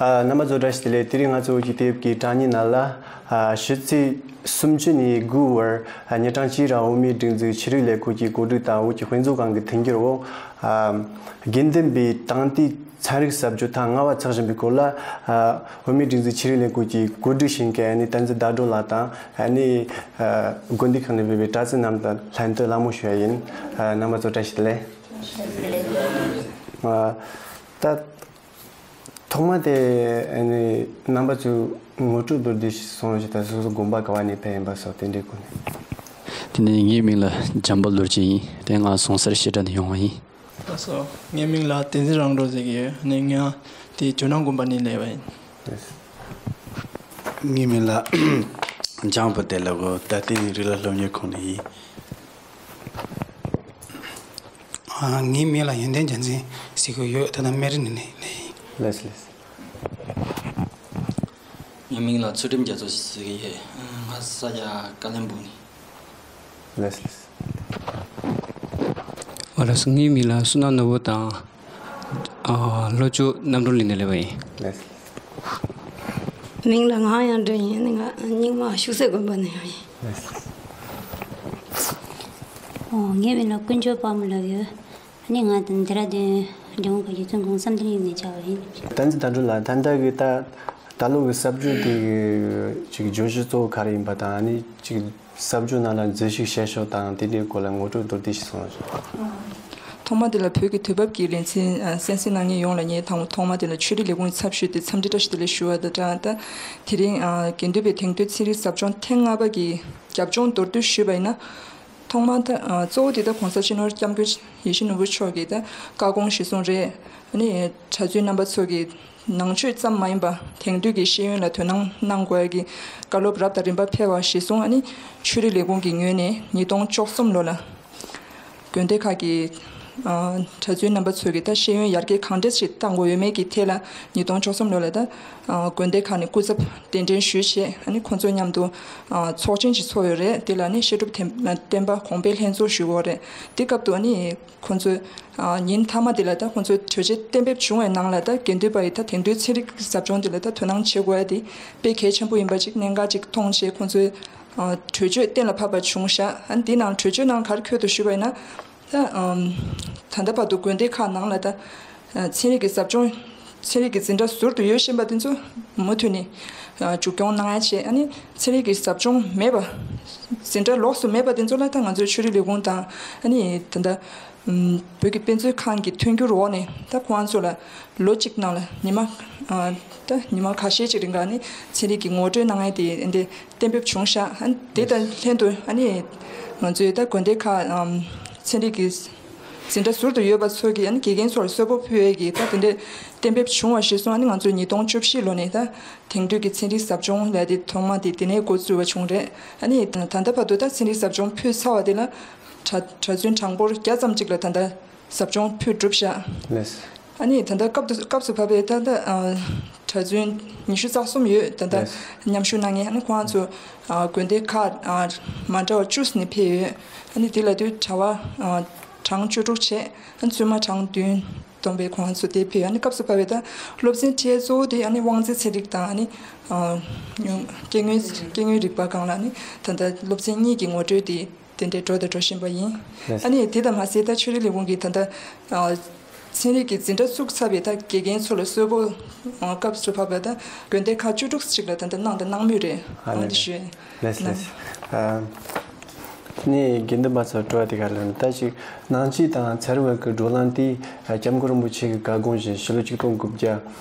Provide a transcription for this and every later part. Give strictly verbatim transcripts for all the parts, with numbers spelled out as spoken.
རྣམ་པ་ཚོ་བཀྲ་ཤིས་བདེ་ལེགས། དེ་རིང་ང་ཚོ་བོད་ཀྱི་དེབ་ཀྱི་དྲ་བརྙན་ནང་ལ་ཕྱི་ཚེས་སུམ་ཅུ་ནས་དགུ་བར་ཉིན་གྲངས་གཅིག་རིང་བོད་མིའི་སྒྲིག་འཛུགས་ཆོས་རིག་ལས་ཁུངས་ཀྱི་གོ་སྒྲིག་དང་བོད་ཀྱི་དཔེ་མཛོད་ཁང་གི་མཐུན་འགྱུར་འོག་དགེ་འདུན་པའི་དེང་དུས་ཚན་རིག་གསར་བརྗེ་ཐེངས་ལྔ་པ་ཚོགས་བཞིན་པའི་སྐོར་ལ། བོད་མིའི་སྒྲིག་འཛུགས་ཆོས་རིག་ལས་ཁུངས་ཀྱི་གོ་སྒྲིག་བྱེད་མཁན་ནི་བསྟན་འཛིན་ཟླ་སྒྲོན་ལགས་དང་ནི་དགོན་སྡེ་ཁག་ནས་ཕེབས་པའི་གྲྭ་བཙུན་རྣམས་ལ་ལྷན་དུ་ལད་མོ་ཞུ་ཡ་ཡིན། རྣམ་པ་ཚོ་བཀྲ་ཤིས་བདེ་ལེགས། ད། ཐོག་མ་དེ་ཨ་ནི་རྣམ་པ་ཚོས་ངོ་སྤྲོད་མདོར་བསྡུས་ཤིག་གསུང་རོགས་ཞུ། ད་སོ་སོ་དགོན་པ་ག་བ་ནས་ཕེབས་ཡིན་པ་སོགས་དེ་འདྲའི་སྐོར་ནས། དེ་ནས་ངའི་མིང་ལ་འཇམ་དཔལ་རྡོ་རྗེ་ཡིན། དེ་ང་ཟུང་གསེར་བཤད་གྲྭ་ནས་ཡོང་བ་ཡིན། ལགས་སོ། ངའི་མིང་ལ་བསྟན་འཛིན་རང་གྲོལ་ཟེར་གྱི་ཡོད། ཨ་ནི་ང་དེ་ཇོ་ནང་དགོན་པ་ནས་སླེབས་པ་ཡིན། ངའི་མིང་ལ་འཇམ་དཔལ་བདེ་ལེགས། ད་ལྟའི་རིགས་ལ་སློབ་གཉེར་ཁང་ནས་ཡིན། ཨ། ངའི་མིང་ལ་ཡོན་ཏན་རྒྱལ་མཚན་ཟེར་གྱི་ཡོད། ད་ལྟ་སྨན་རི་ནས་ནས་ལས་ཡིན། ལགས་སོ་ལགས་སོ། ངའི་མིང་ལ་ཚུལ་ཁྲིམས་རྒྱ་མཚོ་ཟེར་གྱི་ཡོད། ང་ས་ཡ་ཀ་ལོན་སྦུག་ནས། ལགས་སོ་ལགས་སོ། ཨོ་ལགས་སོ། ངའི་མིང་ལ་བསོད་ནམས་ནོར་བུ་དང་། ཨ། ལྷོ་ཕྱོགས་རྣམ་གྲོལ་གླིང་ནས་སླེབས་པ་ཡིན། ལགས་སོ། མིང་ལ་ངག་དབྱངས་སྒྲོན་ཡིན། ང་རྙིང་མ་ཤུག་གསེབ་དགོན་པ་ནས་ཡོང་ཡིན། ལགས་སོ། ཨོ། ངའི་མིང་ལ་དཀོན་མཆོག་དཔལ་མོ་ལབ་ཡོད། ཨ་ནི་ང་དང་ཌི་ར་ཌུན་འབྲི་གུང་གི་རྗེ་བཙུན་གོང་ས་འདི་རིང་ནས་བཅར་བ་ཡིན། བསྟན་འཛིན་དར་འགྲོ་ལགས། ད་ལྟ་གི་ད་ད་ལོ་གི་གསར་བརྗེ་དེ་གི་ཅིག་བརྗོད་གཞི་གཙོ་བོ་ག་རེ་ཡིན་པ་དང་། ཨ་ནི་ཅིག་གསར་བརྗེ་ནང་ལ་མཛུབ་ཞུགས་བྱེད་ཕྱོགས་དང་དེ་འདྲའི་སྐོར་ལ་ངོ་སྤྲོད་མདོར་བསྡུས་ཤིག་གསུང་རོགས་ཞུ། ཐོག་མ་དེ་ལ་བོད་ཀྱི་དུས་བབ་ཀྱི་ལེ་ཚན་གསན་གཟིགས་གནང་མཁན་ཡོངས་ལ་ངས་ཐོག་མ་དེ་ལ་ཆོས་རིག་ལས་ཁུངས་ཀྱི་ཚབ་ཞུས་ཏེ་འཚམས་འདྲི་བཀྲ་ཤིས་བདེ་ལེགས་ཞུ་བ་དང་སྦྲགས། ད་དེ་རིང་དགེ་འདུན་པའི་དེང་དུས་ཚན་རིག་ཟབ་སྦྱོང་ཐེངས་ལྔ་པ་གི་རྒྱབ་ལྗོངས་མདོར་བསྡུས་ཞུས་པ་ཡིན་ན། ཐོག་མར་ད་གཙོ་བོ་དེ་ད་གོང་ས་སྤྱི་ནོར་སྐྱབས་མགོན་ཡིད་བཞིན་ནོར་བུ་མཆོག་གི་ད་བཀའ་དགོངས་གཞིར་བཟུང་རེད། ཨ་ནི་གྲྭ་བཙུན་རྣམ་པ་ཚོ་གི་ནང་ཆོས་ཙམ་མ་ཡིན་པ་དེང་དུས་ཀྱི་ཤེས་ཡོན་ལ་དོ་སྣང་གནང་དགོས་ཡ་གི་བཀའ་སློབ་རབ་དང་རིམ་པ་ཕེབས་པ་གཞིར་བཟུང་། ཨ་ནི་ཆོས་རིག་ལས་ཁུངས་ཀྱི་ངོས་ནས་ཉིས་སྟོང་བཅུ་གསུམ་ལོ་ལ་དགོན་སྡེ་ཁག་གི་གྲྭ་བཙུན་རྣམ་པ་ཚོ་གི་ད་ཤེས་ཡོན་ཡར་རྒྱས་གང་འདྲ་ཞིག་གཏང་དགོས་ཡོད་མེད་ཀྱི་ཐད་ལ་ཉིས་སྟོང་བཅུ་གསུམ་ལོ་ལ་ད་དགོན་སྡེ་ཁག་ནས་སྐུ་ཚབ་གདན་འདྲེན་ཞུས་བྱས། ཨ་ནི་ཁོང་ཚོ་མཉམ་དུ་ཚོགས་ཆེན་ཞིག་ཚོགས་ཡོད་རེད། དེ་ལ་ནི་བཤད་སྒྲུབ་བསྟན་པ་གོང་འཕེལ་ལྷན་ཚོགས་ཞུ་དགོས་རེད། དེ་སྐབས་དུ་ནི་ཁོང་ཚོས་ཉིན་མཐའ་མ་དེ་ལ་ད་ཁོང་ཚོས་གྲོས་ཆོད་གཏན་འབེབས་བྱུང་བའི་ནང་ལ་ད་དགེ་འདུན་པ་ཡི་ད་དེང་དུས་ཚན་རིག་ཟབ་སྦྱོང་དེ་ལ་ད་དོ་སྣང་བྱེད་དགོས་ཡ་དེ་དཔེ་གལ་ཆེན་པོ་ཡིན་པ་ཅིག་གནད་འགག་ཅིག་མཐོང་བྱས་ཁོང་ཚོས་གྲོས་ཆོད་གཏན་ལ་ཕབ་པ་བྱུང་ཤག་ཨ་ནི་དེ་ནང་གྲོས་ཆོད་ནང་ག་རེ་འཁོད་འདུག་ཞུས་པ་ཡིན་ན། ད་ད་ལྟ་བར་དུ་དགོན་སྡེ་ཁག་ནང་ལ་ད་ཚན་རིག་གི་ཟབ་སྦྱོང་ཚན་རིག་གི་འཛིན་གྲྭ་ཟུར་དུ་ཡོད་བཞིན་པ་དེ་ཚོ་མུ་མཐུད་ནས་མཇུག་སྐྱོང་གནང་ཡ་བྱས། ཨ་ནི་ཚན་རིག་གི་ཟབ་སྦྱོང་མེད་པ་འཛིན་གྲྭ་ལོགས་སུ་མེད་པ་དེ་ཚོ་ལ་ད་ང་ཚོའི་ཆོས་རིག་ལས་ཁུངས་དང་ཨ་ནི་ད་ལྟ་བོད་ཀྱི་དཔེ་མཛོད་ཁང་གི་མཐུན་འགྱུར་འོག་ནས་ད་ཁོང་ཚོ་ལ་ལོ་གཅིག་ནང་ལ་ཉི་མ་ད་ཉི་མ་ཁ་ཤས་ཅིག་རིང་ག་ནི་ཚན་རིག་གི་ངོ་སྤྲོད་གནང་ཡ་དེ་འདི་གཏན་འབེབས་བྱུང་ཤག་ཨ་ནི་དེ་དང་ལྷན་དུ་ཨ་ནི་ང་ཚོའི་ད་དགོན་སྡེ་ཁག་ཚན་རིག་གི་འཛིན་གྲྭ་ཟུར་དུ་ཡོད་པ་ཚོ་གིས་ཨ་ནི་དགེ་རྒན་ཚོར་གསོལ་ཕོགས་ཕུལ་ཡས་ཀྱི་ད་དེ་འདྲའི་གཏན་འབེབས་བྱུང་བ་གཞིར་བཟུང་། ཨ་ནི་ང་ཚོས་ཉིས་སྟོང་བཅུ་བཞི་ལོ་ནས་ད་དེང་དུས་ཀྱི་ཚན་རིག་ཟབ་སྦྱོང་ལས་དེ་ཐོག་མ་དེ་དེ་ནས་འགོ་བཙུགས་པ་བྱུང་རེད། ཨ་ནི་ད་ལྟ་བར་དུ་ད་ཚན་རིག་ཟབ་སྦྱོང་ཕུལ་ཚར་བ་དེ་ལ་གྲྭ་གྲྭ་བཙུན་གྲངས་འབོར་བརྒྱ་ཙམ་ཅིག་ལ་ད་ལྟ་ཟབ་སྦྱོང་ཕུལ་གྲུབ་ཤག་ལགས། ཨ་ནི་ད་ལྟ་སྐབས་དུ་སྐབས་སུ་བབས་པའི་ད་ལྟ་གྲྭ་བཙུན་ཉི་ཤུ་རྩ་གསུམ་ཡོད། ད་ལྟ་ལགས། མཉམ་ཞུགས་གནང་མཁན། ཨ་ནི་ཁོང་ཚོ་དགོན་སྡེ་ཁག་མ་འདྲ་བ་བཅུ་ནས་ཕེབས་ཡོད། ཨ་ནི་དེ་ལ་དུས་གྲྭ་པ་གྲངས་བཅུ་དྲུག་བྱས། ཨ་ནི་བཙུན་མ་གྲངས་བདུན་བསྡོམས་པའི་ཁོང་ཚོ་དེ་ཕེབས། ཨ་ནི་སྐབས་སུ་བབས་པའི་ད་སློབ་ཚན་ཁྲིད་གཙོ་བོ་དེ་ཨ་ནི་དབང་རྩའི་ཚན་རིག་དང་། ཨ་ནི་སྐྱེ་དངོས་སྐྱེ་དངོས་རིག་པ་སྒང་ལ་ཨ་ནི་ད་ལྟ་སློབ་ཚན་གཉིས་ཀྱི་ངོ་སྤྲོད་དེ། དེ་འདྲའི་འགྲོ་དང་འགྲོ་བཞིན་པ་ཡིན། ལགས། ཨ་ནི་དེ་དང་མ་ཟད་ད་ཆོས་རིག་ལས་ཁུངས་ཀྱིས་ད་ལྟ་ཚན་རིག་གི་འཛིན་གྲྭ་བཙུགས་ཚར་བའི་ད་དགེ་རྒན་ཚོ་ལ་གསོལ་ཕོགས་སྐབས་སུ་བབས་པ་ད་དགོན་སྡེ་ཁག་བཅུ་དྲུག་ཅིག་ལ་ད་ལྟ་གནང་དང་གནང་མུས་རེད། ཨ་ནི་ཞུ། ལགས་ལགས། ནི་དགེ་འདུན་པ་ཚོར་སྤྲོ་བ་དེ་ག་ལ་ད་ཅིག་ནང་ཆོས་དང་ཚན་རིག་བར་གྱི་བགྲོ་གླེང་དེ་སྐྱབས་མགོན་རིན་པོ་ཆེ་གི་བཀའ་དགོངས་བཞིན་ཕྱི་ལོ་ཆིག་སྟོང་དགུ་བརྒྱ་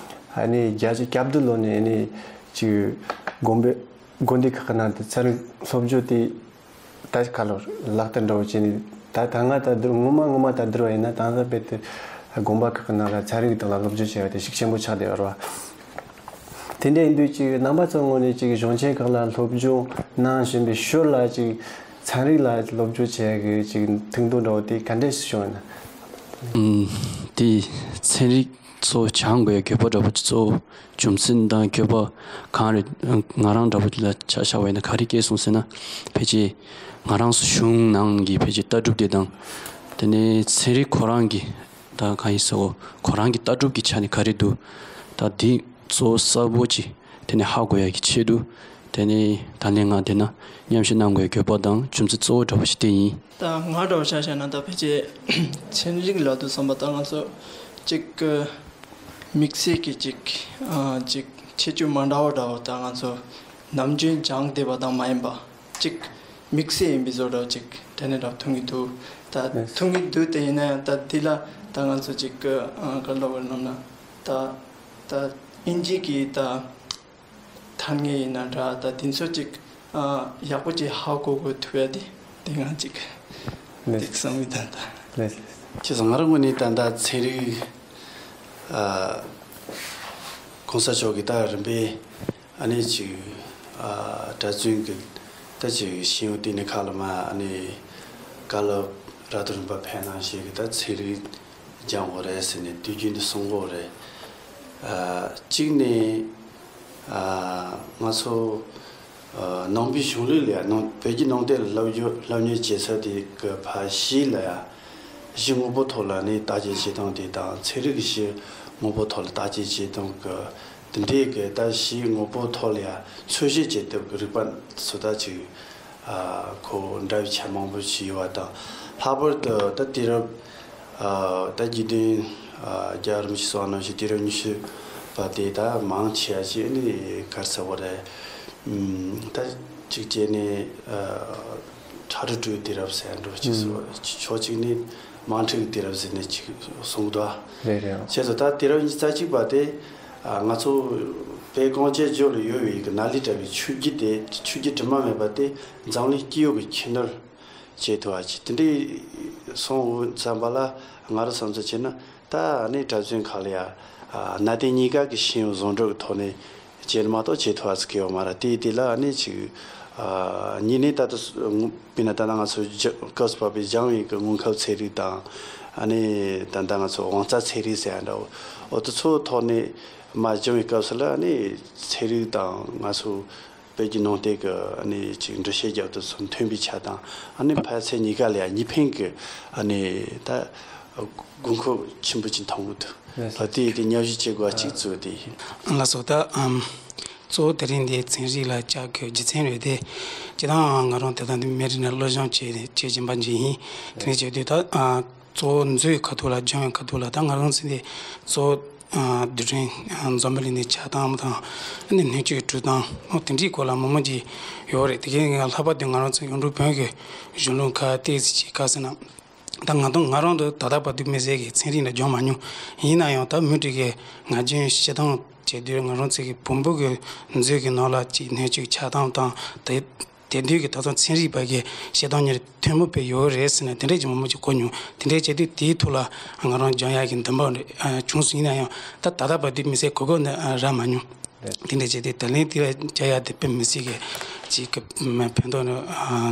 ཨ་ནི་བརྒྱད་ཅུ་གྱ་བདུན་ལོ་ནས་ཨ་ནི་ཅིག་དགོན་པའི་དགོན་སྡེ་ཁག་གི་ནང་དུ་ཚན་རིག་སློབ་སྦྱོང་དེ། ད་ཁ་ལོར་ལག་བསྟར་འདྲ་བོ་བྱས་ནས། ད་ད་སྔ་ད་བསྡུར་ངོ་མ་ངོ་མ་ད་བསྡུར་བ་ཡིན་ན། ད་ལྟ་དཔེ་དེ་དགོན་པ་ཁག་གི་ནང་ལ་ཚན་རིག་གི་སྟེང་ལ་སློབ་སྦྱོང་བྱས་པ་དེ་ཤུགས་ཆེན་པོ་ཆགས་བསྡད་ཡོད་རེད་བ། དེ་འདྲ་ཡིན་དུས་ཅིག་རྣམ་པ་ཚོའི་ངོས་ནས་ཅིག་གཞུང་ཆེན་ཁག་ལ་སློབ་སྦྱོང་གནང་བཞིན་པའི་ཞོར་ལ་ཅིག་ཚན་རིག་ལ་སློབ་སྦྱོང་བྱེད་ཡག་གི་ཅིག་ཐུགས་འདུན་འདྲ་བོ་དེ་ག་འདྲ་ཞིག་བྱུང་ཡོད་ན། ཨུམ། དེ་ཚན་རིག་གཙོ་བོ་སྦྱང་དགོས་ཡ་དགོས་པ་འདྲ་བོ་གཙོ་བོ་རྒྱུ་མཚན་དང་དགོས་པ་གང་རེད། ང་རང་འདྲ་བོ་ལ་ཆ་བཞག་པ་ཡིན་ན་ག་རེ་སྐྱེས་སོང་ཟེར་ན། ཕལ་ཆེར་ང་རང་ཚོ་གཞུང་ནང་གི་ཕལ་ཆེར་ལྟ་གྲུབ་དེ་དང་། དེ་ནས་ཚན་རིག་ཁོ་རང་གི་ད་གང་ཡིན་ཟེར་གོ་ཁོ་རང་གི་ལྟ་གྲུབ་ཀྱི་ཆ་ནས་ག་རེ་འདུག་ད་འདི་ གཙོ་བོ་གསལ་པོ་ཅིག་དེ་ནས་ཧ་གོ་ཡ་གི་ཆེད་དུ། དེ་ནས་ད་ནས་ང་དེ་ན་མཉམ་ཞུགས་གནང་དགོས་ཡ་དགོས་པ་དང་རྒྱུ་མཚན་གཙོ་བོ་འདྲ་པོ་ཞིག་དེ་ཡིན། ད་ང་འདྲ་པོ་ཆ་བཞག་ན་ད་ཕལ་ཆེར་ཚན་རིག་ལབ་དུས་ཙམ་པ་ད་ང་ཚོ་ཅིག་དམིགས་བསལ་གྱི་ཅིག་ཨ་ཅིག་ཁྱད་ཆོས་མ་འདྲ་བ་འདྲ་པོ་ད་ང་ཚོ་ནམ་རྒྱུན་སྦྱང་བསྡད་པ་དང་མ་ཡིན་པ། ཅིག་དམིགས་བསལ་ཡིན་པའི་བཟོ་འདྲ་ཅིག་དྲན་ནས་འདྲ་མཐོང་གི་འདུག་ད་མཐོང་གི་འདུག་དེ་ཡིན་ན་ཡང་ད་འདི་ལ་ད་ང་ཚོ་ཅིག་གི་ཨ་ག་ལབ་དགོས་རེད་ལབ་ན། ད་ད་དབྱིན་ཇི་གི་ད་ཐ་སྙད་ཡིན་ན་འདྲ། ད་དེ་ཚོ་ཅིག་ཨ་ཡག་པོ་ཅིག་ཧ་གོ་དགོས་ཐུབ་ཡ་དེ་དེ་ང་ཅིག་ལེགས། དེ་བསམ་གི་ད་ད། ལེགས་ལེགས། བྱས་ཙང་ང་རང་ངོས་ནས་ད་ད་ཚན་རིག་ཨ་གོང་ས་མཆོག་གི་ད་རིམ་པས། ཨ་ནི་ཅིག་ཨ་གྲྭ་བཙུན་གྱི་ད་ཅིག་ཤེས་ཡོན་ལྟེ་གནས་ཁག་ལ་མ་ཨ་ནི་བཀའ་སློབ་རབ་དང་རིམ་པ་ཕེབས་གནང་ཞིག་གི་ད་ཚན་རིག་སྦྱང་དགོས་རེད་ཟེར་ནས་དུས་རྒྱུན་དུ་གསུང་གི་ཡོད་རེད། ཨ་གཅིག་ནས་ཨ་ང་ཚོ་ཨ་ནང་པའི་གཞུང་ལུགས་ལ་ཡང་ནང་བོད་ཀྱི་ནང་བསྟན་ལ་སློབ་སྦྱོང་སློབ་གཉེར་བྱེད་ས་དེ་གི་ཕ་གཞིས་ལ་ཡང་གཞི་དངོས་པོ་ཐོག་ལ་ནི་བརྟག་དཔྱད་བྱེད་སྟངས་དེ་དང་ཚན་རིག་གི་གཞི་དངོས་པོ་ཐོག་ལ་བརྟག་དཔྱད་བྱེད་སྟངས་ཀྱི་དེ་འདྲའི་གི་ད་གཞི་དངོས་པོ་ཐོག་ལ་ཡང་འཚོལ་ཞིབ་བྱེད་ཐབས་ཀྱི་རིག་པ་སོ་ད་ཅིག་ཨ་ཁོ་འདྲ་བའི་ཆ་མང་པོ་ཞིག་ཡོད་པ་དང་། ལྷག་པར་དུ་ད་དུས་རབས་ཨ་ད་དགེ་འདུན་ཨ་རྒྱལ་བ་རིན་པོ་ཆེ་གསུངས་པ་ནང་བཞིན་དུས་རབས་ཉི་ཤུ་པ་དེ་ད་མང་ཆེ་བ་ཞིག་ནི་ག་རེ་ཟེར་དགོས་རེད། ཨམ་ད་གཅིག་བྱས་ནས་ཨ་ཁྲ་ཁྲ་ཁྲུའི་དུས་རབས་ཟེར་འགྲོ་ཅིག་སོ། ཕྱོགས་གཅིག་ནས་དམངས་ཁྲོད་ཀྱི་དུས་རབས་ཟེར་ནས་ཅིག་གསུངས་འདུག་རེད་རེད། བྱས་ཙང་ད་དུས་རབས་ཉི་ཤུ་རྩ་གཅིག་པ་དེ་ཨ་ང་ཚོ་བོད་གངས་ཅན་ལྗོངས་ལ་ཡོད་པའི་གི་ནཱ་ལེནྡྲ་བའི་ཆོས་བརྒྱུད་དེ་ཆོས་བརྒྱུད་དྲི་མ་མེད་པ་དེ་འཛམ་གླིང་སྤྱི་ཡོངས་ཀྱི་ཁྱབ་གདལ་བྱེད་ཐུབ་པ་ཅིག་དེ་འདྲའི་སོང་འོང་བསམ་པ་ལ། ང་རང་བསམ་ཚུལ་བྱས་ན་ད་ཨ་ནི་གྲྭ་བཙུན་ཁག་ལ་ཡ་ཨ་གནའ་དེང་གཉིས་ཀ་གི་ཤེས་ཡོན་བཟང་འགྲོ་གི་ཐོག་ནས་བྱེད་མ་གཏོགས་བྱེད་ཐུབ་པ་ཟིག་གི་ཡོད་མ་རེད། དེ་དེ་ལ་ཨ་ནི་ཅིག་ཨ་གཉིས་ནས་ད་ལྟ་སུ་དཔེར་ན་ད་ལྟ་ང་ཚོ་སྐབས་སུ་བབས་པའི་སྦྱང་བའི་གི་དངོས་ཁམས་ཚན་རིག་དང་། ཨ་ནི་ད་ལྟ་ང་ཚོ་དབང་རྩ་ཚན་རིག་ཟེར་ཡ་འདྲ་བོ། འོ་དེ་ཚོའི་ཐོག་ནས་མ་སྦྱང་བའི་སྐབས་སུ་ལ་ཨ་ནི་ཚན་རིག་དང་ང་ཚོ་བོད་ཀྱི་ནང་བསྟན་གྱི་ཨ་ནི་ཅིག་འགྲེལ་བཤད་རྒྱབ་དུས་སུ་མཐུན་པའི་ཆ་དང་། ཨ་ནི་ཕལ་ཆེར་གཉིས་ཀ་ལ་ཡང་གཉིས་ཕན་གྱི་ཨ་ནི་ད་དགོས་མཁོ་ཆེན་པོ་ཅིག་མཐོང་གི་འདུག་ལགས་སོ། ད་དེ་དེ་མཉམ་ཞུགས་བྱེད་དགོས་པ་གཅིག་གཙོ་བོ་དེ་ཡིན། ལགས་སོ། ད་ཨམ་གཙོ་བོ་དེ་རིང་འདི་ཚན་རིག་ལ་བཅར་དགོས་རྒྱུ་མཚན་རེད་དེ། སྤྱིར་བཏང་ང་རང་དེ་དང་འདི་མི་རིགས་ནས་སློབ་སྦྱོང་བྱས་བྱས་བྱས་པ་ཅིག་ཡིན། དེ་འདྲ་བྱས་དུས་ད་ཨ། གཙོ་བོ་མཛོད་ཁ་ཐུག་ལ་སྦྱང་བའི་ཁ་ཐུག་ལ་ད་ང་རང་ཚོ་འདི་གཙོ་བོ་ཨ་རྡུལ་ཕྲན་ཨ་འཛམ་བུ་གླིང་འདི་ཆགས་སྟངས་དང་། ཨ་ནི་སྣོད་བཅུད་གྲུབ་སྟངས་འོ་དེ་འདྲའི་སྐོར་ལ་མང་མང་ཅིག་ཡོད་རེད། དེ་གའི་ང་ལྷག་པར་དུ་ང་རང་ཚོ་ཡོངས་འབྲུག་བོན་གྱི་གཞུང་ལུགས་ཁག་ཏོག་ཙམ་ཅིག་ག་ཟེར་ན། ད་ང་དང་ང་རང་དུ་ད་ལྟ་བར་དུ་མི་ཟེར་གི་ཚན་རིག་ལ་སྦྱོང་མ་མྱོང་། ཡིན་ན་ཡང་ད་མུ་མཐུད་ཀྱི་ང་རྒྱུན་བཤད་སྟངས་བྱེད་དུས་ང་རང་ཚོ་གི་བོན་པོ་གི་མཛོད་ཀྱི་ནང་ལ་ཅིག་སྣོད་བཅུད་ཆགས་སྟངས་དང་དེ། དེ་དུས་ཀྱི་ད་ལྟ་ཚན་རིག་པ་གི་བཤད་སྟངས་གཉིས་ཐུན་མོང་དཔེ་ཡོད་རེད་ཟེར་ན་དེ་འདྲས་ཀྱི་མང་པོ་ཅིག་གོ་མྱོང་། དེ་འདྲས་བྱས་དུས་དེའི་ཐོག་ལ་ང་རང་སྦྱང་ཡག་གི་འདུན་པ་རེ་ཨ་བྱུང་སོང་། ཡིན་ན་ཡང་ད་ད་ལྟ་བར་དུ་མི་ཚེ་གོ་སྐབས་འདི་ཨ་རག་མ་མྱོང་། རེད། དེ་འདྲས་བྱས་དུས་ད་ལན་དེ་ལ་བྱ་ཡག་དེ་དཔེ་མི་སྲིད་ཀྱི་ཅིག་གི་ཕན་ཐོགས་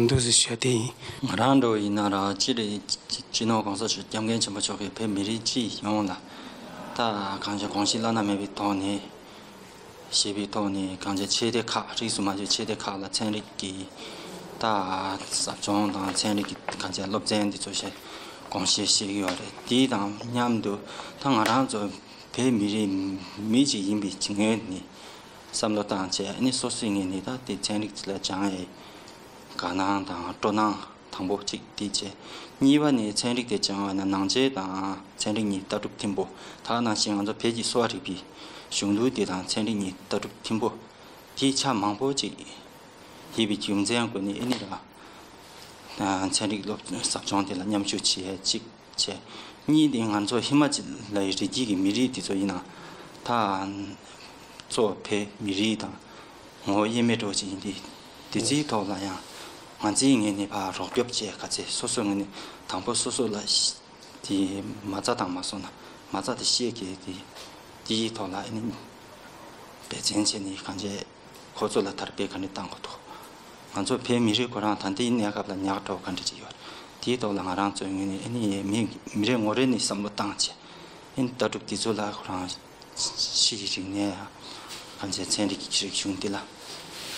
འདུག་ཟེར་ཞུ་ཡག་དེ་ཡིན། ང་རང་འདྲ་བོ་ཡིན་ན་ར་སྤྱིར་སྤྱི་ནོར་གོང་ས་མཆོག་སྐྱབས་མགོན་ཆེན་པོ་མཆོག་གིས་བོད་མི་རིགས་སྤྱི་ཡོངས་ལ་ད་གང་ཅི་གོང་ཞིང་བླ་ན་མེད་པའི་ཐོག་ནས། ཞེས་པའི་ཐོག་ནས་གང་ཅི་ཆོས་སྡེ་ཁག་རིས་སུ་མ་ཆད་ཆོས་སྡེ་ཁག་ལ་ཚན་རིག་གི་ད་ཟབ་སྦྱོང་དང་ཚན་རིག་གི་གང་ཅི་སློབ་ཚན་འདི་ཚོ་ཞིག་དགོངས་བཞེས་བྱེད་ཀྱི་ཡོད་རེད། དེ་དང་མཉམ་དུ་ད་ང་རང་ཚོ་བོད་མི་རིགས་མི་ཅིག་ཡིན་པའི་ངོས་ནས་བསམ་བློ་བཏང་བྱས་ནས་སོ་སོའི་ངོས་ནས་ད་དེ་ཚན་རིག་ལ་སྦྱང་ཡས་དགའ་སྣང་དང་སྤྲོ་སྣང་དང་པོ་གཅིག་དེ་བྱས། གཉིས་པ་ནི་ཚན་རིག་དེ་སྦྱང་བ་ན་ནང་ཆོས་དང་ཚན་རིག་གཉིས་ལྟ་གྲུབ་མཐུན་པོ། ད་ག་ནང་བཞིན་ང་ཚོ་བོད་ཀྱི་གསོ་བ་རིག་པའི་གཞུང་ལུགས་དེ་དང་ཚན་རིག་གཉིས་ལྟ་གྲུབ་མཐུན་པོ། དེའི་ཆ་མང་པོ་ཅིག་ཡོད་པའི་རྒྱུ་མཚན་ཀུན་ནས་ཨེ་ནི་ར་ཚན་རིག་སློབ་ཟབ་སྦྱོང་དེ་ལ་མཉམ་ཞུགས་བྱེད་ཡས་གཅིག་བྱས། གཉིས་དེ་ང་ཚོ་ཧི་མ་ཅལ་ལའི་རི་རྒྱུད་ཀྱི་མི་རིགས་དེ་ཚོ་ཡིན་ན་ད་གཙོ་བོ་བོད་མི་རིགས་དང་ངོ་བོ་དབྱེར་མེད་འདྲ་བོ་ཅིག་ཡིན་དུས། དེ་ཚོའི་ཐོག་ལ་ཡང་ང་ཚོའི་ངོས་ནས་ཕར་རོགས་སྐྱོབ་བྱས་ག་ཚད་སོ་སོའི་ངོས་ནས་དང་པོ་སོ་སོ་ལ་དེ་མ་རྩ་དང་མ་སོང་ན་མ་རྩ་དེ་ཤེས་གི་དེ་དེའི་ཐོག་ལ་ཨ་ནི་འབད་བརྩོན་བྱས་ནས་གང་བྱས་ཁོ་ཚོ་ལ་དར་སྤེལ་ག་འདྲ་བཏང་དགོས་འདུག་ང་ཚོ་བོད་མི་རིགས་ཁོ་རང་ད་ལྟའི་གནས་སྐབས་ལ་ཉག་ཕྲ་བ་ག་འདྲ་ཅིག་ཡོད། དེའི་ཐོག་ལ་ང་རང་ཚོའི་ངོས་ནས་ཨ་ནི་མི་མི་རེ་ངོ་རེ་ནས་བསམ་བློ་བཏང་བྱས་ཨ་ནི་ལྟ་གྲུབ་དེ་ཚོ་ལ་ཁོ་རང་ཕྱི་ཡི་རིག་གནས་ཡང་གང་བྱས་ཚན་རིག་གི་རིག་གཞུང་འདི་ལ་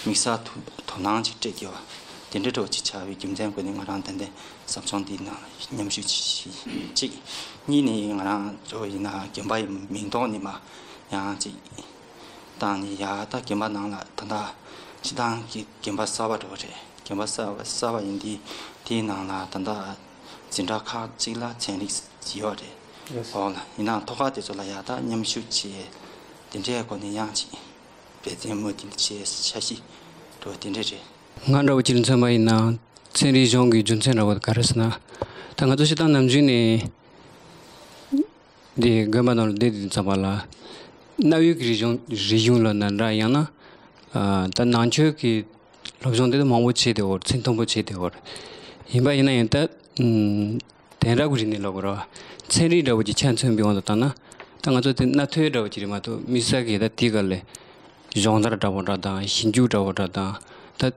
དམིགས་བསལ་དུ་དོ་སྣང་ཅིག་སྤྲད་དགོས་པ་དེ་འདྲ་འདྲ་བོ་ཅིག་ཆགས་པའི་རྒྱུ་མཚན་ཀུན་ནས་ང་རང་ཏན་ཏན་ཟབ་སྦྱོང་འདིའི་ནང་ལ་མཉམ་ཞུགས་ཅིག་གཅིག་གཉིས་ནས་ང་རང་ཚོ་ཡིན་ན་དགོན་པ་ཡི་མིང་ཐོག་ནས་མ་ཡང་ཅིག་ བཏང་ནས་ཡར་ད་དགོན་པ་ནང་ལ་ད་ལྟ་སྤྱིར་བཏང་གི་དགོན་པ་གསར་པ་འདྲ་བོ་རེད། དགོན་པ་གསར་པ་གསར་པ་ཡིན་དུས་དེའི་ནང་ལ་ད་ལྟ་འཛིན་གྲྭ་ཁག་ཅིག་ལ་ཚན་རིག་ཡོད་རེད། ཡོད། འོ་ལ་ཡིན་ནའང་ཐོག་ཁག་དེ་ཚོ་ལ་ཡར་ད་མཉམ་ཞུགས་བྱས་དེ་འདྲའི་སྒོ་ནས་ཡང་ཅིག་འབད་བརྩོན་མུ་མཐུད་བྱས་འཆར་གཞི་འདྲ་བོ་དེ་འདྲ་རེད། ང་འདྲ་བོ་ཅིག་ལ་མཚོན་པ་ཡིན་ན་ཚན་རིག་སྦྱོང་གི་རྒྱུ་མཚན་འདྲ་བོ་ག་རེ་ཟེར་ན། ད་ང་ཚོ་སྤྱིར་བཏང་ནམ་རྒྱུན་ནས་འདི་དགོན་པ་ནང་ལ་བསྡད་དུས་ཙམ་པ་ལ་གནའ་བོའི་གི་རིག་གཞུང་རིག་གཞུང་ལབ་ན་འདྲ། ཡང་ན་ཨ་ད་ནང་ཆོས་ཀྱི་སློབ་སྦྱོང་དེ་མང་པོ་བྱས་ཏེ་འོ་ཚད་མཐོན་པོ་བྱས་ཏེ་འོ་ཡིན་པ་ཡིན་ན་ཡང་ད་ཨམ་དེང་རབས་ཀྱི་རིག་གནས་ལབ་དགོས་རེད་བ། ཚན་རིག་འདྲ་བོ་ཅིག་ཆ་མཚོན་པའི་དབང་དུ་བཏང་ན་ད་ང་ཚོ་དེ་གནའ་ཐོས་འདྲ་བོ་ཅིག་རེད་མ་གཏོགས་དམིགས་བསལ་གྱི་ད་དེའི་སྒང་ལ་སྦྱོང་བརྡར་འདྲ་བོ་འདྲ་དང་ཞིབ་འཇུག་འདྲ་བོ་འདྲ་དང་ད་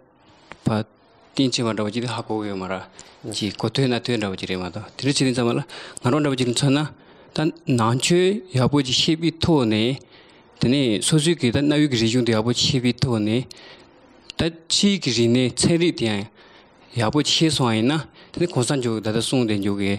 བ་གཏིང་ཕྱིན་པ་འདྲ་བོ་ཅིག་དེ་ཧ་གོ་གི་ཡོད་མ་རེད། ཅིག་གོ་ཐོས་གནའ་ཐོས་འདྲ་བོ་ཅིག་རེད་མ་གཏོགས། དེ་འདྲ་བྱེད་དུས་ཙམ་པ་ལ་ང་རང་འདྲ་བོ་ཅིག་ལ་མཚོན་ན་ད་ནང་ཆོས་ཡག་པོ་ཅིག་ཤེས་པའི་ཐོག་ནས་དེ་ནས་སོ་སོའི་གི་ད་གནའ་བོའི་གི་རིག་གཞུང་དེ་ཡག་པོ་ཅིག་ཤེས་པའི་ཐོག་ནས་ད་ཕྱིའི་གི་རིག་གནས་ཚན་རིག་དེ་ཡང་ཡག་པོ་ཅིག་ཤེས་སོང་བ་ཡིན་ན་དེ་ནས་གོང་ས་མཆོག་གིས་ད་ལྟ་གསུངས་བསྡད་རྒྱུ་གི་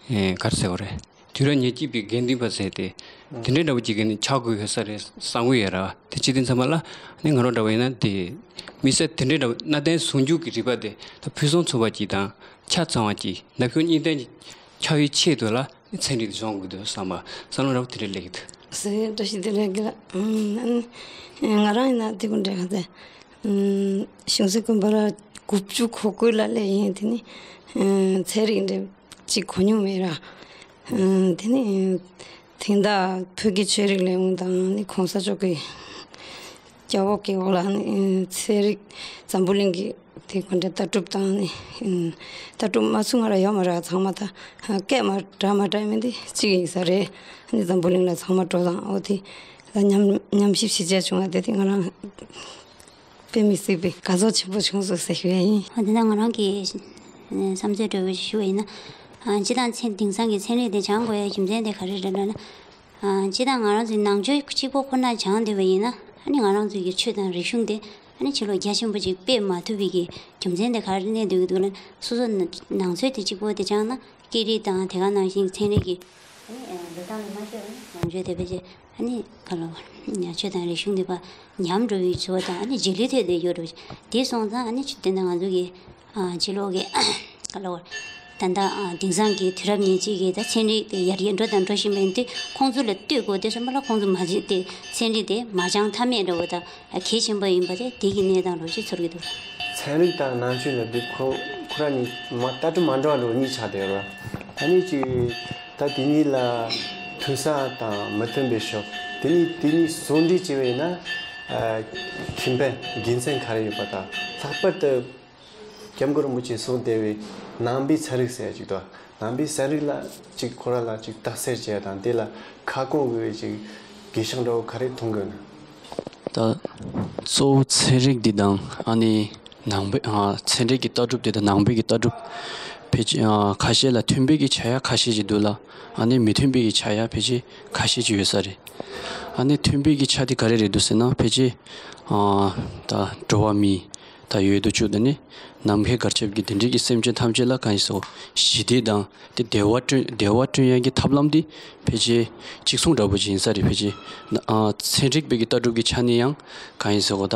ཨེ་ག་རེ་ཟེར་བ་རེད། དུས་རབས་ཉེར་གཅིག་པའི་དགེ་འདུན་པ་ཟེར་ཏེ་དེ་འདྲའི་འདྲ་བོ་ཅིག་གི་ནི་ཆགས་དགོས་ཡོད་ས་རེད་བསམ་གྱི་ཡོད་ར། དེ་བྱེད་དུས་ཙམ་པ་ལ་ནི་ང་རང་འདྲ་བོ་ཡིན་ན་དེ་དམིགས་བསལ་དེ་འདྲའི་འདྲ་བོ་གནའ་དེང་ཟུང་འཇུག་གི་རིག་པ་དེ་ད་ཕུན་སུམ་ཚོགས་པ་ཅིག་དང་ཆ་ཚང་བ་ཅིག་ན་ཕན་གཉིས་ལྡན་ཅིག་ཆགས་ཡོད་ཆེད་དུ་ལ་ནི་ཚན་རིག་སྦྱོང་དགོས་འདུག་བསམ་པ་བསམ་བློ་འདྲ་བོ་དེ་འདྲ་སླེབས་ཀྱི་འདུག་ཟེར་བཀྲ་ཤིས་བདེ་ལེགས་ལགས། ཨ་ནི་ང་རང་ཡིན་ན་དེ་ཀུན་འདྲ་ག་ཚད་གཞུང་སྲིད་དགོན་པ་ལ་དགུ་བཅུ་གོ་དགུ་ལ་སླེབས་ཡིན། དེ་ནི་ཚན་རིག་འདྲ་ཅིག་གོ་མྱོང་མེད་ར། དེ་ནི་དེང་དག་བོད་ཀྱི་ཆོས་རིག་ལས་ཁུངས་དང་ནི་གོང་ས་མཆོག་གི་རྒྱབ་འོག་གི་འོག་ལ་ནི་ཚན་རིག་འཛམ་བུ་གླིང་གི་དེ་ག་འདྲ་ལྟ་གྲུབ་དང་ནི་ལྟ་གྲུབ་མ་ཚུགས་ང་ར་ཡོད་མ་ར། ཚང་མ་ད་སྐད་མ་འདྲ་མ་འདྲ་མིན་དེ་གཅིག་ཡིན་ས་རེད། ནི་འཛམ་བུ་གླིང་ལ་ཚང་མ་འགྲོ་དང་འོ་དེ་ད་མཉམ་མཉམ་ཞིབ་ཞིབ་བྱས་བྱུང་བ་དེ་དེ་ང་རང་དཔེ་མི་སྲིད་པའི་དགའ་ཚོར་ཆེན་པོ་བྱུང་སོང་ཟེར་ཞུ་ཡ་ཡིན། ཨ་དེ་ན་ང་རང་གི་བསམ་ཚུལ་འདྲ་བོ་ཞིག་ཞུ་བ་ཡིན་ན། ཨ་སྤྱིར་བཏང་ཚན་དེང་སང་གི་ཚན་རིག་དེ་སྦྱང་དགོས་ཡ་རྒྱུ་མཚན་དེ་ག་རེ་རེད་ལབ་ན། ཨ་སྤྱིར་བཏང་ང་རང་ཚོའི་ནང་ཆོས་གཅིག་པོ་ཁོ་ན་སྦྱང་བསྡད་པ་ཡིན་ན་ཨ་ནི་ང་རང་ཚོའི་གི་ཆོས་དང་རིག་གཞུང་དེ་ཨ་ནི་ཕྱི་ལོགས་རྒྱ་ཆེན་པོ་ཅིག་སྤེལ་མ་ཐུབ་པའི་གི་རྒྱུ་མཚན་དེ་ག་རེ་གནས་སྡོད་ཀྱི་འདུག་ལབ་ན། སོ་སོ་ནང་ཆོས་དེ་གཅིག་པོ་དེ་སྦྱངས་ན་སྐད་རིགས་དང་དེ་ག་ནང་བཞིན་ཚན་རིག་གི་ཨ་ནི་ལོ་ཐང་ལ་མ་ཤོར་བ་ནང་ཆོས་དེ་ཕལ་ཆེར་ཨ་ནི་ག་ལ་བ་ཆོས་དང་རིག་གཞུང་དེ་བ་ཉམས་འགྲོ་བའི་ཚོར་བ་དང་ཨ་ནི་རྗེས་ལུས་ཐེབས་བསྡད་ཡོད་རེད། དེ་སོང་ཙང་ཨ་ནི་ཆུ་དེ་འདྲ་ང་ཚོ་གི་ཨ་ཕྱི་ལོགས་ཀྱི་ག་ལ་བ་ད་ལྟ་ཨ་དེང་སང་གི་དུས་རབས་ཉེར་གཅིག་གི་ད་ཚན་རིག་དེ་ཡར་རྒྱས་འགྲོ་དང་འགྲོ་བཞིན་པ་ཡིན་དུས་ཁོང་ཚོ་ལ་ལྟོས་དགོས་དུས་ཙམ་པ་ལ་ཁོང་ཚོ་མ་བྱེད་དེ་ཚན་རིག་དེ་མ་སྦྱང་ཐབས་མེད་འདྲ་བོ་དང་གལ་ཆེན་པོ་ཡིན་པ་དེ་དེ་གི་གནས་སྟངས་རོ་ཞིག་ཚོར་གྱི་འདུག་ཚན་རིག་དང་ནང་ཆོས་ལ་དེ་ཁོ་ཁོ་རང་གཉིས་མ་ལྟ་གྲུབ་མ་འདྲ་བ་འདྲ་བོ་གཉིས་ཆགས་བསྡད་ཡོད་རེད། ད་ནི་ཅིག་ད་དེ་གཉིས་ལ་མཐུན་ས་དང་མི་མཐུན་པའི་ཕྱོགས་དེ་ནི་དེ་གཉིས་ཟུང་འབྲེལ་བྱས་པ་ཡིན་ན་ཨ་ཁེ་ཕན་དགེ་མཚན་ག་རེ་ཡོད་པ་དང་ལྷག་པར་དུ་སྐྱབས་མགོན་རིན་པོ་ཆེས་གསུངས་བསྡད་པའི་ནང་པའི་ཚན་རིག་ཟེར་ཡ་ཅིག་འདུག་ནང་པའི་ཚན་རིག་ལ་ཅིག་ཁོ་རང་ལ་ཅིག་རྟགས་གསལ་བྱས་དང་དེ་ལ་ཁ་སྐོང་དགོས་པའི་ཅིག་དགེ་བཤགས་འདྲ་བོ་ག་རེ་མཐོང་གི་ཡོད་ན། ད་གཙོ་བོ་ཚན་རིག་འདི་དང་ཨ་ནི་ནང་པའི་ཨ་ཚན་རིག་གི་ལྟ་གྲུབ་འདི་དང་ནང་པའི་གི་ལྟ་གྲུབ་ཕལ་ཆེར་ཨ་ཁ་ཤས་ལ་མཐུན་པའི་གི་ཆ་ཡ་ཁ་ཤས་ཅིག་འདུག་ལ། ཨ་ནི་མི་མཐུན་པའི་གི་ཆ་ཡ་ཕལ་ཆེར་ཁ་ཤས་ཅིག་ཡོད་ས་རེད། ཨ་ནི་མཐུན་པའི་གི་ཆ་དེ་ག་རེ་རེད་འདུག་ཟེར་ན་ཕལ་ཆེར་ཨ་ད་འགྲོ་བ་མི་ད་ཡོད་དོ་ཅོག་དེ་ནི་ནམ་མཁའི་གར་ཁྱབ་ཀྱི་དེ་འདྲའི་གི་སེམས་ཅན་ཐམས་ཅད་ལ་གང་ཡིན་ཟེར་ཞི་བདེ་དང་དེ་བདེ་བ་བསྐྲུན་བདེ་བ་བསྐྲུན་ཡག་གི་ཐབས་ལམ་དེ་ཕལ་ཆེར་གཅིག་མཚུངས་འདྲ་པོ་ཅིག་ཡིན་ས་རེད། ཕལ་ཆེར་ཨ་ཚན་རིག་པའི་གི་ལྟ་གྲུབ་ཀྱི་ཆ་ནས་ཡང་གང་ཡིན་ཟེར་གོ་ད་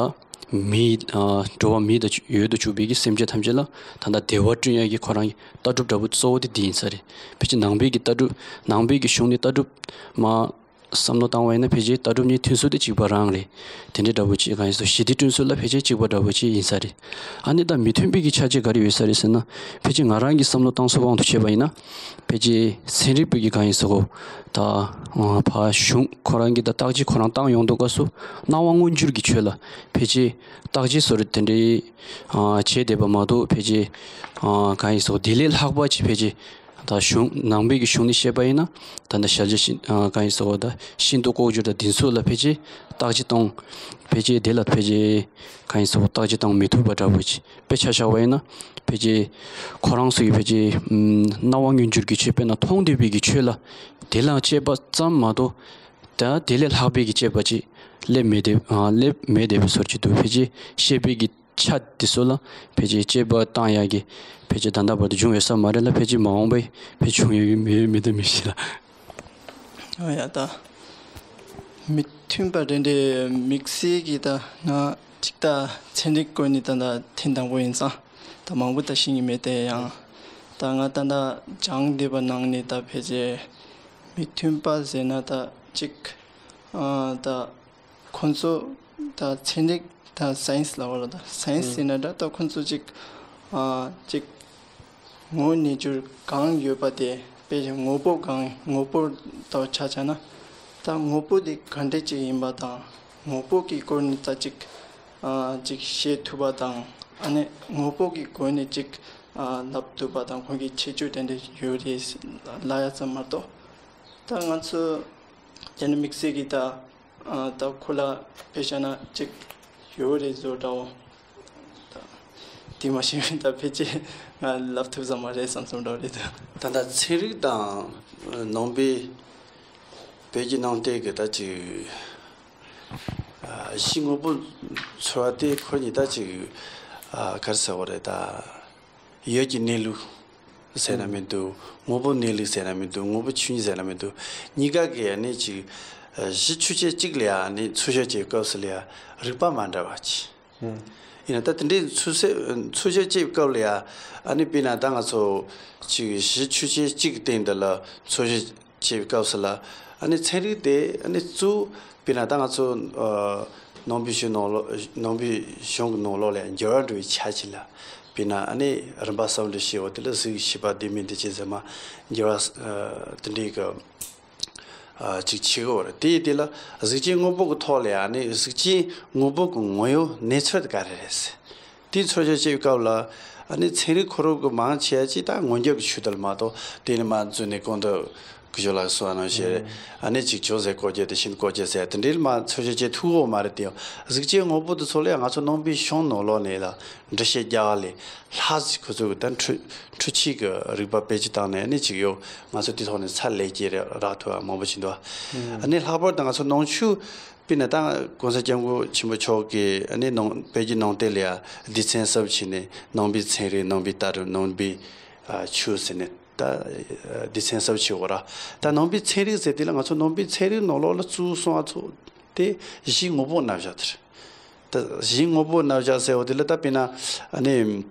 མི་ཨ་འགྲོ་བ་མི་དང་ཡོད་དོ་ཅོག་པའི་གི་སེམས་ཅན་ཐམས་ཅད་ལ་ད་ལྟ་བདེ་བ་བསྐྲུན་ཡག་གི་ཁོ་རང་གི་ལྟ་གྲུབ་འདྲ་པོ་གཙོ་བོ་དེ་འདི་ཡིན་ས་རེད། ཕལ་ཆེར་ནང་པའི་གི་ལྟ་གྲུབ་ནང་པའི་གི་གཞུང་ནས་ལྟ་གྲུབ་མ་བསམ་བློ་བཏང་བ་ཡིན་ན་ཕལ་ཆེར་ལྟ་གྲུབ་གཉིས་མཐུན་ཚུལ་དེ་གཅིག་པ་རང་རེད། དེ་འདྲའི་འདྲ་པོ་ཅིག་གང་ཡིན་ཟེར་ཞི་བདེ་བསྐྲུན་ཚུལ་ལ་ཕལ་ཆེར་གཅིག་པ་འདྲ་པོ་ཅིག་ཡིན་ས་རེད། ཨ་ནི་ད་མི་མཐུན་པའི་གི་ཆ་ཅིག་ག་རེ་ཡོད་ས་རེད་ཟེར་ན་ཕལ་ཆེར་ང་རང་གི་བསམ་བློ་བཏང་ཚུལ་དབང་དུ་བྱས་པ་ཡིན་ན་ཕལ་ཆེར་ཚན་རིག་པའི་གི་གང་ཡིན་ཟེར་གོ་ད་ཕ་གཞུང་ཁོ་རང་གི་ད་བརྟག་དཔྱད་ཁོ་རང་བཏང་ཡོང་དུས་སྐབས་སུ་སྣང་བ་མངོན་གྱུར་གྱི་ཆོས་ལ་ཕལ་ཆེར་བརྟག་དཔྱད་བཟོ་རེད་དེ་འདྲའི་བྱས་བསྡད་པ་མ་གཏོགས་ཕལ་ཆེར་གང་ཡིན་ཟེར་གོ་དེ་ལས་ལྷག་པ་ཅིག་ཕལ་ཆེར་ད་གཞུང་ནང་པའི་གི་གཞུང་ནས་བཤད་པ་ཡིན་ན་ད་ལྟ་ཞལ་བྱ་ཤིན་ཨ་གང་ཡིན་ཟེར་བ་ད་ཤིན་ཏུ་ལྐོག་གྱུར་དང་འདི་ཚོ་ལ་ཕལ་ཆེར་བརྟག་དཔྱད་གཏོང་ཕལ་ཆེར་དེ་ལ་ཕལ་ཆེར་གང་ཡིན་ཟེར་བ་བརྟག་དཔྱད་གཏོང་མི་ཐུབ་པ་འདྲ་པོ་ཅིག་དཔེ་ཆ་བཞག་པ་ཡིན་ན་ཕལ་ཆེར་ཁོ་རང་ཚོ་ཡི་ཕལ་ཆེར་ཨམ་སྣང་བ་མངོན་གྱུར་གྱི་ཆོས་དཔེར་ན་མཐོང་བསྡད་པའི་གི་ཆོས་ལ་དེ་ལ་དཔྱད་པ་ཙམ་མ་གཏོགས་ད་དེ་ལས་ལྷག་པའི་གི་དཔྱད་པ་ཅིག་སླེབས་མེད་དེ་ཨ་སླེབས་མེད་བསྡད་པའི་ཚོར་གྱི་འདུག་ཕལ་ཆེར་བཤད་པའི་གི་ཆ་དེ་ཚོ་ལ་ཕལ་ཆེར་དཔྱད་པ་བཏང་ཡག་གི་ཕལ་ཆེར་ད་ལྟ་བར་དུ་བྱུང་ཡོད་ས་མ་རེད་ལ། ཕལ་ཆེར་མ་འོངས་པའི་ཕལ་ཆེར་བྱུང་ཡོད་ཀྱི་མེད་མེད་དམ་མི་ཤེས་ལ། ཨ་ཡ་ད། མི་མཐུན་པ་དེ་འདྲའི་དམིགས་བསལ་གྱི་ད་ང་གཅིག་ད་ཚན་རིག་སྐོར་ནི་ད་ད་ཐེངས་དང་པོ་ཡིན་ཙང་ད་མང་པོ་ད་ཤེས་ཀྱི་མེད་དེ་ཡང་། ད་ང་ད་ད་སྦྱང་བསྡད་པ་ནང་ནས་ད་ཕལ་ཆེར་མི་མཐུན་པ་ཟེར་ན་ད་གཅིག་ཨ་ད་ཁོང་ཚོ་ད་ཚན་རིག་ད་སའེན་སི་ལབ་པ་ལ་ད་སའེན་སི་ཟེར་ན་འདྲ། ད་ཁོང་ཚོ་གཅིག་ཨ་གཅིག་ངོ་གནས་ཚུལ་གང་ཡོད་པ་དེ་དཔེ་ཆ་དངོས་པོ་གང་དངོས་པོ་ལྟ་བུ་ཆ་བཞག་ན་ད་དངོས་པོ་དེ་ག་འདྲ་ཅིག་ཡིན་པ་དང་དངོས་པོ་གི་སྐོར་ནས་ད་ཅིག་ཨ་ཅིག་ཤེས་ཐུབ་པ་དང་ཨ་ནི་དངོས་པོ་གི་སྒོ་ནས་ཅིག་ཨ་ལབ་ཐུབ་པ་དང་ཁོང་གི་ཁྱད་ཆོས་དེ་འདྲ་ཡོད་རེད་ལབ་ཡ་ཙམ་མ་གཏོགས། ད་ང་ཚོ་དེ་ནི་དམིགས་བསལ་གྱི་ད་ཨ་ད་ཁོ་ལ་དཔེ་བཞག་ན་ཅིག་ཡོད་རེད་བཟོ་འདྲ་བོ། ད་དེ་མ་ཤེས་པའི་ད་ཕལ་ཆེར་ང་ལབ་ཐུབ་ས་མ་རེད་བསམ་བསམ་འདྲ་བོ་རེད་ད། ད་ལྟ་ཚན་རིག་དང་ནང་པའི་བོད་ཀྱི་ནང་བསྟན་གྱི་ད་ཅིག་ཨ་གཞི་དངོས་པོ་ཚོར་བ་དེ་ཁོ་གཉིས་ད་ཅིག་ཨ་ག་རེ་ཟེར་བ་རེད་ད། ཡུལ་གྱི་གནས་ལུགས་ཟེར་ན་མི་འདུག་དངོས་པོ་གནས་ལུགས་ཟེར་ན་མི་འདུག་དངོས་པོ་ཆོས་ཉིད་ཟེར་ན་མི་འདུག་གཉིས་ཀ་གི་ཨ་ནི་ཅིག་ཨ་གཞི་ཆོས་ཅན་གཅིག་ལ་ཡང་ཨ་ནི་འཚོལ་ཞིབ་བྱེད་སྐབས་སུ་ལ་ཡང་རིགས་པ་མ་འདྲ་བ་ཅིག་ཡིན་ན་ད་དེ་འདྲའི་འཚོལ་ས་འཚོལ་ཞིབ་བྱེད་སྐབས་ལ་ཡང་ཨ་ནི་དཔེར་ན་ད་ང་ཚོ་ཅིག་གཞི་ཆོས་ཅན་གཅིག་གི་སྟེང་དུ་ལ་འཚོལ་ཞིབ་བྱེད་པའི་སྐབས་སུ་ལ་ཨ་ནི་ཚན་རིག་དེ་ཨ་ནི་གཙོ་བོ་དཔེར་ན་ད་ང་ཚོ་ཨ་ནང་པའི་གཞུང་ནང་ལོགས་ནང་པའི་གཞུང་གི་ནང་ལོགས་ལ་འགྱུར་བ་འགྲོ་བའི་ཆ་ཅིག་ལ་དཔེར་ན་ཨ་ནི་རིམ་པ་གསུམ་དུ་ཕྱེ་བ་དེ་ལ་གཟུགས་ཤེས་པ་ལྡན་མིན་འདུ་བྱེད་ཟེར་མ་འགྱུར་བ་ཨ་དེ་འདྲའི་གི་ཨ་ཅིག་བྱེད་དགོས་པ་རེད། དེ་ཡི་དེ་ལ་གཟུགས་ཅན་དངོས་པོ་གི་ཐོག་ལ་ཡང་ནི་གཟུགས་ཅན་དངོས་པོ་གི་ངོ་བོ་གནས་ཚུལ་དེ་ག་རེ་རེད་ཟེར། དེ་འཚོལ་ཞིབ་བྱེད་པའི་སྐབས་ལ་ཨ་ནི་ཚན་རིག་ཁོ་རང་གི་མང་ཆེ་བ་ཅིག་ད་ངོ་རྒྱུག་གི་ཆོས་དེ་ལ་མ་གཏོགས་དེ་ནི་མ་བཙུན་ནས་གོང་དུ་སྐུ་ཞབས་ལགས་གསུངས་པ་ནང་བཞིན་རེད། ཨ་ནི་ཅིག་ཅོག་ཟེར་བཀོལ་རྒྱུ་དེ་བཞིན་བཀོལ་རྒྱུ་ཟེར་དེ་འདྲའི་མ་འཚོལ་ཞིབ་བྱེད་ཐུབ་ཡོད་མ་རེད་དེ། གཟུགས་ཅན་དངོས་པོ་དེ་ཚོ་ལ་ཡང་ང་ཚོ་ནང་པའི་གཞུང་ནང་ལོགས་ནས་ལ་འགྲེལ་བཤད་རྒྱག་ལས་ལྷག་ཅིག་ཁོ་ཚོ་གི་ད་འཕྲུལ་འཕྲུལ་ཆས་ཀྱི་རིག་པ་སྤེལ་རྒྱུ་བཏང་ནས་ཨ་ནི་ཅིག་ཡོད། ང་ཚོ་དེ་ཐོག་ནས་ཚ་ལས་ཀྱི་རག་ཐུབ་པ་མང་པོ་ཞིག་འདུག་ཨ་ནི་ལྷག་པར་དུ་ང་ཚོ་ནང་ཆོས་དཔེར་ན་ད་༸གོང་ས་༸སྐྱབས་མགོན་ཆེན་པོ་མཆོག་གིས་ཨ་ནི་ནང་བོད་ཀྱི་ནང་བསྟན་ལ་ཡང་སྡེ་ཚན་གསུམ་ཕྱེ་ནས་ནང་པའི་ཚན་རིག་ནང་པའི་ལྟ་གྲུབ་ནང་པའི་ཨ་ཆོས་ཟེར་ནས་ད་སྡེ་ཚན་གསུམ་ཕྱེ་བ་ར། ད་ནང་པའི་ཚན་རིག་ཟེར་དེ་ལ་ང་ཚོ་ནང་པའི་ཚན་རིག་ནང་ལོགས་ལ་གཙོ་བོ་གསུང་བ་ཚོ་དེ་གཞི་དངོས་པོ་རྣམ་གཞག་དེ་རེད། ད་གཞི་དངོས་པོ་རྣམ་གཞག་ཟེར་བ་དེ་ལ་ད་དཔེར་ན་ཨ་ནི་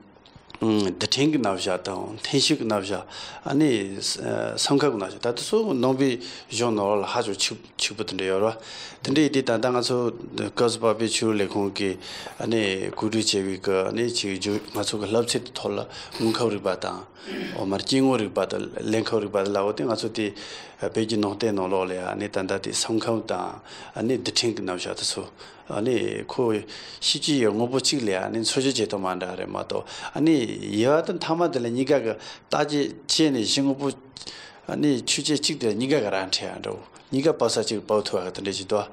ཨུམ་རྡུལ་ཕྲན་གྱི་རྣམ་གཞག་དང་ཐེག་ཆུང་གི་རྣམ་གཞག་ཨ་ནི་ཨ་སེམས་ཁམས་ཀྱི་རྣམ་གཞག་ད་དེ་ཚོ་ནང་པའི་གཞུང་ནང་ལ་ཧ་ཅང་ཕྱུག་ཕྱུག་པོ་དེ་འདྲ་ཡོད་རེད་བ། དེ་འདྲ་ཡིན་དུས་ད་ལྟ་ང་ཚོ་སྐབས་སུ་བབས་པའི་ཆོས་ལས་ཁུངས་ཀྱིས་ཨ་ནི་གོ་སྒྲིག་བྱས་པའི་གི་ཨ་ནི་ཅིག་ང་ཚོ་གི་བསླབ་ཚན་དེ་ཐོག་ལ་དངོས་ཁམས་རིག་པ་དང་། འོ་མར་སྐྱེ་དངོས་རིག་པ་དང་ལས་ཁམས་རིག་པ་དང་ལབ་པ་དེ་ང་ཚོ་དེ་བོད་ཀྱི་ནང་བསྟན་ནང་ལོགས་ལ་ཡང་ནི་ད་ལྟ་དེ་སེམས་ཁམས་དང་ཨ་ནི་རྡུལ་ཕྲན་གྱི་རྣམ་གཞག་དེ་ཚོ་ཨ་ནི་ཁོ་ཤེས་ཀྱི་ཡོད་དངོས་པོ་གཅིག་ལ་ཡང་ནི་འཚོལ་ཞིབ་བྱེད་སྟངས་མ་འདྲ་རེད་མ་གཏོགས་ཨ་ནི་ཡལ་བ་དང་མཐའ་མ་དེ་ལ་གཉིས་ཀ་གི་བརྟག་དཔྱད་བྱས་ནས་གཞི་དངོས་པོ་ཨ་ནི་ཆོས་ཅན་གཅིག་དེ་གཉིས་ཀ་གི་ར་འཕྲད་ཡ་འདྲ་བོ་གཉིས་ཀ་དཔག་ས་གཅིག་དཔག་ཐུབ་པ་གི་དེ་འདྲ་ཞིག་འདུག་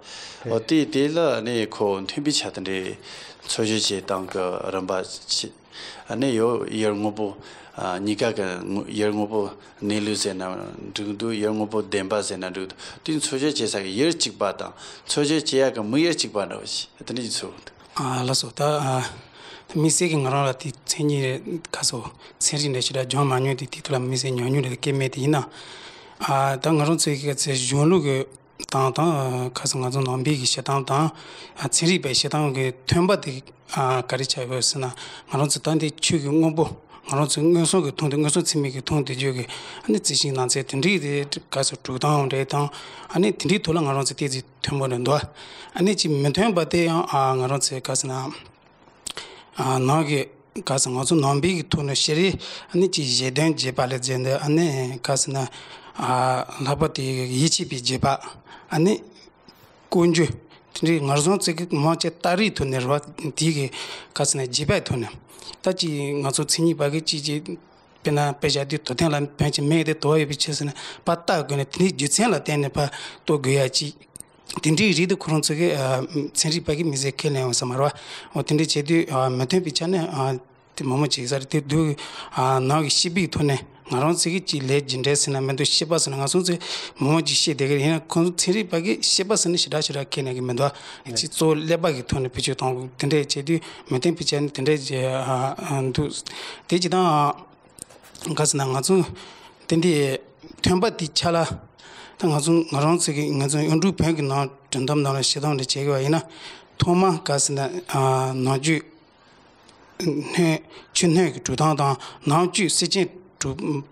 འོ་དེ་དེ་ལ་ནི་ཁོ་མཐུན་པའི་ཆ་དེ་འདྲའི་འཚོལ་ཞིབ་བྱེད་སྟངས་ཀྱི་རིམ་པ་ཆེ། ཨ་ནི་ཡོད་ཡུལ་དངོས་པོ་ཨ་གཉིས་ཀ་གི་དངོས་ཡུལ་དངོས་པོ་གནས་ལུགས་ཟེར་ན་འགྲིག་འདུག་ཡུལ་དངོས་པོ་བདེན་པ་ཟེར་ན་འགྲིག་འདུག་དེ་འཚོལ་ཞིབ་བྱེད་ས་གི་ཡུལ་གཅིག་པ་དང་འཚོལ་ཞིབ་བྱེད་ཡག་གི་དམིགས་ཡུལ་གཅིག་པ་འདྲ་བོ་ཞིག་དེ་འདྲ་ཞིག་འཚོལ་འདུག་ཨ་ལགས་སོ། ད་ཨ་དམིགས་བསལ་གྱི་ང་རང་ལ་དེ་མཚན་ཉིད་རེད་ཁ་སོ་ཚན་རིག་འདྲ་ཞིག་ལ་སྦྱོང་མ་མྱོང་དེ་དེ་ཐོག་ལ་དམིགས་བསལ་ཉམས་མྱོང་རེ་སྐྱེས་མེད་དེ་ཡིན་ན། ཨ་ད་ང་རང་ཚོའི་གི་ཚེ་གཞུང་ལུགས་ཀྱི་དང་དང་ཁ་སང་ང་ཚོ་ནང་པའི་གི་བཤད་སྟངས་དང་ཨ་ཚན་རིག་པའི་བཤད་སྟངས་ཀྱི་ཐོན་པ་དེ་ཨ་ག་རེ་ཆགས་ཡོད་ཟེར་ན་ང་རང་ཚོ་ད་འདི་ཆོས་ཀྱི་དངོས་པོ་ང་རང་ཚོ་མངོན་སུམ་གྱི་མཐོང་དེ་མངོན་སུམ་ཚད་མའི་གི་མཐོང་དེ་བརྗོད་ཀྱི་ཨ་ནི་རྩི་ཤིང་ནགས་ཚལ་དེ་འདྲའི་དེ་ག་ཚོད་དྲུག་དང་འདྲ་དང་ཨ་ནི་དེ་འདྲའི་ཐོག་ལ་ང་རང་ཚོ་ཏོག་ཙམ་མཐུན་པོ་རེད་འདུག་ཨ་ནི་ཅིག་མི་མཐུན་པ་དེ་ཡང་ཨ་ང་རང་ཚོའི་ག་ཟེར་ན། ནང་གི་ག་ས་ང་ཚོ་ནང་པའི་གི་ཐོག་ནས་ཤེས་རིག་ཨ་ནི་ཅིག་བཞེད་དོན་བརྗོད་པ་ལས་བརྩིས་ཏེ་ཨ་ནི་ག་ས་ན་ལྷག་པར་དེ་ཡིད་ཆེས་པའི་བརྗོད་པ་ཨ་ནི་ཀུན་སྤྱོད་དེ་འདྲའི་ངར་སོང་ཚིག་གི་མང་ཆེ་རྟགས་རིགས་ཐོག་ནས་རེད་བ། དེ་གི་ག་ས་ན་བརྗོད་པའི་ཐོག་ནས་ད་ཅིག་ང་ཚོ་མཚན་ཉིད་པ་གི་ཅིག་ཅིག་དཔེར་ན་དཔེ་བཞག་དུས་དོ་ཐེངས་ལ་ཕན་ཆེ་མེད་དེ་དོ་ཡོད་པའི་ཆེད་ཟེར་ན་པ་ལྟ་དགོས་ནས་དེ་འདྲའི་རྒྱུ་མཚན་ལ་བརྟེན་ནས་པ་ལྟོ་དགོས་ཡ་ཅིག་དེ་འདྲའི་རིགས་དེ་ཁོ་རང་ཚོ་གི་ཚན་རིག་པ་གི་མི་ཚེ་ཁས་ལེན་འོང་ས་མ་རེད་བ། འོ་དེ་འདྲའི་བྱེད་དུས་མི་མཐུན་པའི་ཆ་ནས་དེ་མང་མང་བྱེད་ས་རེད། དེ་དུས་ནང་གི་ཤེས་པའི་ཐོག་ནས་ང་རང་ཚོ་གི་ཅིག་ལས་ཇི་འདྲ་ཟེར་ན་མི་འདུག་ཤེས་པ་ཟེར་ན་ང་ཚོ་ཚོས་མང་མང་ཅིག་ཤེས་བསྡད་ཀྱི་རེད། ཡིན་ན་ཁོང་ཚོ་ཚན་རིག་པ་གི་ཤེས་པ་ཟེར་ན་ཞེ་དྲག་ཞེ་དྲག་ཁས་ལེན་གི་མི་འདུག་ཅིག་གཙོ་བོ་ཀླད་པ་གི་ཐོག་ནས་བེད་སྤྱོད་གཏོང་དགོས། དེ་འདྲའི་བྱེད་དུས་མི་མཐུན་པའི་ཆ་ནས་དེ་འདྲའི་འདུག་དེ་ཅི་དང་། ག་ཟེར་ན་ང་ཚོ་དེ་འདྲའི་ཐོན་པ་དེ་ཆ་ལ་ད་ང་ཚོ་ང་རང་ཚོ་གི་ང་ཚོ་གཡུང་དྲུང་བོན་གྱི་ནང་ སྒྲུང་གཏམ་ནང་ལ་བཤད་སྟངས་དེ་བྱེད་དགོས་པ་ཡིན་ན། ཐོག་མ་ག་ཟེར་ན་ཨ་ནང་རྒྱུད། སྣོད། ཆུ་སྣོད་ཀྱི་གྲུབ་སྟངས་དང་ནང་བཅུད་སེམས་ཅན་གྲུབ།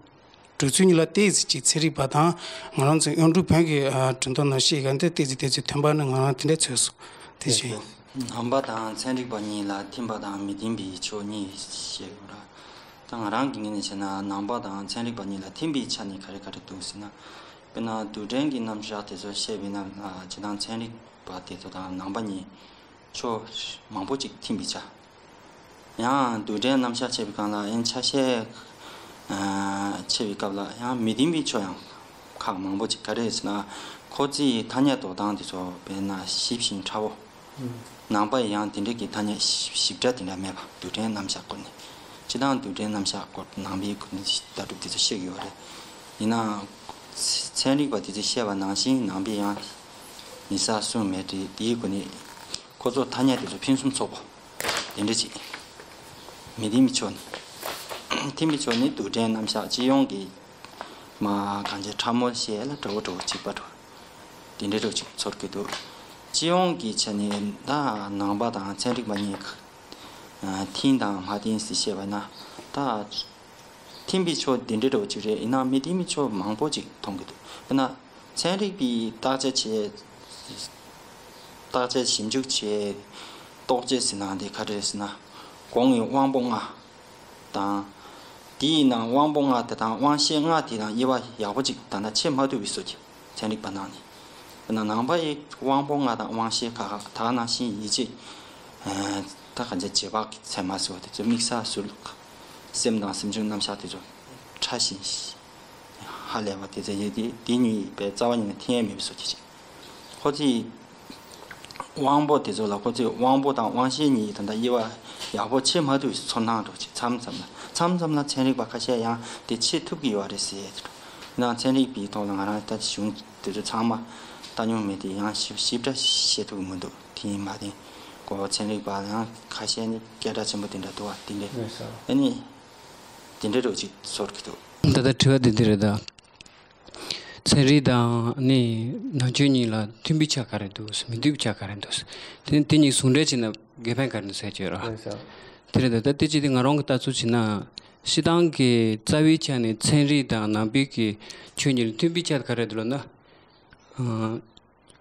གྲུབ་ཚུལ་གཉིས་ལ་ཏོག་ཙམ་ཅིག་ཚན་རིག་པ་དང་ང་རང་ཚོ་གཡུང་དྲུང་བོན་གྱི་ཨ་སྒྲུང་གཏམ་ནང་བཤད་ཡོད་པ་འདི་ཏོག་ཙམ་ཏོག་ཙམ་མཐུན་པ་ནི་ང་རང་དེ་འདྲ་ཚོར་སོང་། དེ་བཞིན། ནང་པ་དང་ཚན་རིག་པ་གཉིས་ལ་མཐུན་པ་དང་མི་མཐུན་པའི་ཕྱོགས་གཉིས་བཤད་ཡོད་ར། ད་ང་རང་གི་ངོས་ནས་བྱས་ན་ནང་པ་དང་ཚན་རིག་པ་གཉིས་ལ་མཐུན་པའི་ཆ་ནས་ག་རེ་ག་རེ་འདུག་ཟེར་ན། དཔེར་ན་རྡུལ་ཕྲན་གྱི་རྣམ་གཞག་དེ་ཚོ་བཤད་པས་ན་ཨ་སྤྱིར་བཏང་ཚན་རིག་པ་དེ་ཚོ་དང་ནང་པ་གཉིས་ཕྱོགས་མང་པོ་ཅིག་མཐུན་པའི་ཆ། ཡང་རྡུལ་ཕྲན་རྣམ་གཞག་བྱེད་པའི་སྒང་ལ་ཡང་ཆ་ཤས་ཨ་ཕྱེ་བའི་སྐབས་ལ་ཡང་མི་མཐུན་པའི་ཕྱོགས་ཡང་ཁག་མང་པོ་ཅིག་ག་རེ་ཟེར་ན། ཁོ་ཚོའི་ཐ་སྙད་འདོགས་སྟངས་དེ་ཚོ་དཔེར་ན་ཞིབ་ཅིང་ཕྲ་བོ། ནང་པ་ཡང་དེ་འདྲ་གི་ཐ་སྙད་ཞིབ་ཞིབ་ཕྲ་དེ་འདྲ་མེད་པ། རྡུལ་ཕྲན་རྣམ་གཞག་སྐོར་ནས། སྤྱིར་བཏང་རྡུལ་ཕྲན་རྣམ་གཞག་སྐོར་ནང་པའི་སྐོར་ནས་ལྟ་གྲུབ་དེ་ཚོ་བཤད་ཀྱི་ཡོད་རེད། ཡིན་ནའང་ཚན་རིག་པ་དེ་ཚོས་བཤད་པ་ནང་བཞིན་ནང་པས་ཡང་ཉེ་ས་གསུངས་མེད་དེ། དེའི་སྒོ་ནས་ཁོ་ཚོ་ཐ་སྙད་དེ་ཚོ་ཕུན་སུམ་ཚོགས་པོ་དེ་འདྲ་ཅིག་མི་མཐུན་པའི་ཕྱོགས་ནས། མཐུན་པའི་ཕྱོགས་ནི་རྡུལ་ཕྲན་རྣམ་གཞག་སྤྱི་ཡོངས་ཀྱི་མ་གང་ཅི་ཕྲ་མོ་བཤད་ལ་འདྲ་བོ་འདྲ་བོ་གཅིག་པ་འདྲ་བོ་དེ་འདྲ་འདྲ་བོ་ཅིག་ཚོར་གྱི་འདུག་སྤྱི་ཡོངས་ཀྱི་ཆ་ནས་ད་ནང་པ་དང་ཚན་རིག་པ་གཉིས་ཨ་མཐུན་དང་མ་མཐུན་ཟེར་བཤད་པ་ན། ད་མཐུན་པའི་ཕྱོགས་འདི་འདྲ་འདྲ་བོ་ཅིག་རེད། ཡིན་ནའང་མི་མཐུན་པའི་ཕྱོགས་མང་པོ་ཅིག་མཐོང་གི་འདུག་དཔེར་ན་ཚན་རིག་པས་བརྟག་དཔྱད་བྱས། བརྟག་དཔྱད་ཞིབ་འཇུག་བྱས། རྟོག་དཔྱད་ཟེར་ན་འདི་ག་རེ་རེད་ཟེར་ན། གོང་གི་དབང་པོ་ལྔ་དང་། དེའི་ནང་དབང་པོ་ལྔ་དེ་དང་དབང་ཤེས་ལྔ་དེ་དང་དབྱེ་བ་ཡག་པོ་ཅིག་ད་ལྟ་ཕྱེ་མ་ཐུབ་པའི་བཟོ་གི། ཚན་རིག་པ་ནང་ནས། དཔེར་ན་ནང་པ་ཡི་དབང་པོ་ལྔ་དང་དབང་ཤེས་ཁག་ཁག་ད་ག་ནང་བཞིན་ཡིད་བྱེད། ཨ་ད་ག་ཚད་རྗེས་དཔག་གི་ཚད་མ་ཟེར་བ་དེ་ཚོ་དམིགས་བསལ་ཟུར། སེམས་དང་སེམས་བྱུང་རྣམ་གཞག་དེ་ཚོ་ཕྲ་ཞིང་ཧ་ལས་པ་དེ་ཚོ་ཡོད་དེ། དེ་གཉིས་པའི་རྩ་བ་ཉིད་ནས་མཐུན་ཡས་མེད་པའི་བཟོ་གི་ཅིག་ཁོ་ཚོས་དབང་པོ་དེ་ཚོ་ལ་ཁོ་ཚོས་དབང་པོ་དང་དབང་ཤེས་གཉིས་ད་ལྟ་དབྱེ་བ་ཡག་པོ་ཕྱེ་མ་ཐུབ་པའི་ཚོར་སྣང་འདྲ་བོ་ཅིག་མཚམས་མཚམས་ལ། མཚམས་མཚམས་ལ་ཚན་རིག་པ་ཁ་ཤས་ཡང་དེ་ཕྱེ་ཐུབ་ཀྱི་ཡོད་རེད་ཟེར། ཡིན་ནའང་ཚན་རིག་པའི་ཐོག་ལ་ང་རང་ད་གཞུང་དེ་ཚོ་ཚང་མ་ལྟ་མྱོང་མེད་དེ། ཡང་ཞིབ་ཞིབ་ཕྲ་བཤད་ཐུབ་ཀྱི་མི་འདུག་དེ་ཡིན་མ་དེ་ཁོ་ཚན་རིག་པ་ཡང་ཁ་ཤས་ནི་སྐད་གྲགས་ཆེན་པོ་དེ་འདྲ་འདུག་བ། དེ་འདྲ་ཨ་ནི་དེ་འདྲ་འདྲ་བོ་ཅིག་ཚོར་གྱི་འདུག་ད་ལྟ་དྲི་བ་དེ་འདི་རེད་ད། ཚན་རིག་དང་ནི་ནང་ཆོས་གཉིས་ལ་མཐུན་པའི་ཆ་ག་རེ་འདུག་མི་མཐུན་པའི་ཆ་ག་རེ་འདུག་དེ་དེ་གཉིས་ཟུང་འབྲེལ་བྱས་ན་དགེ་ཕན་ག་རེ་འདུག་ཟེར་གྱི་ཡོད་རེད། དེ་རེད་ད། ད་དེ་ཅི་སྟེ་ང་རང་གི་ལྟ་ཚུལ་བྱས་ན། སྤྱིར་བཏང་གི་རྩ་བའི་ཆ་ནས་ཚན་རིག་དང་ནང་པའི་གི་ཆོས་གཉིས་ལ་མཐུན་པའི་ཆ་ག་རེ་འདུག་ལབ་ན། ཨ་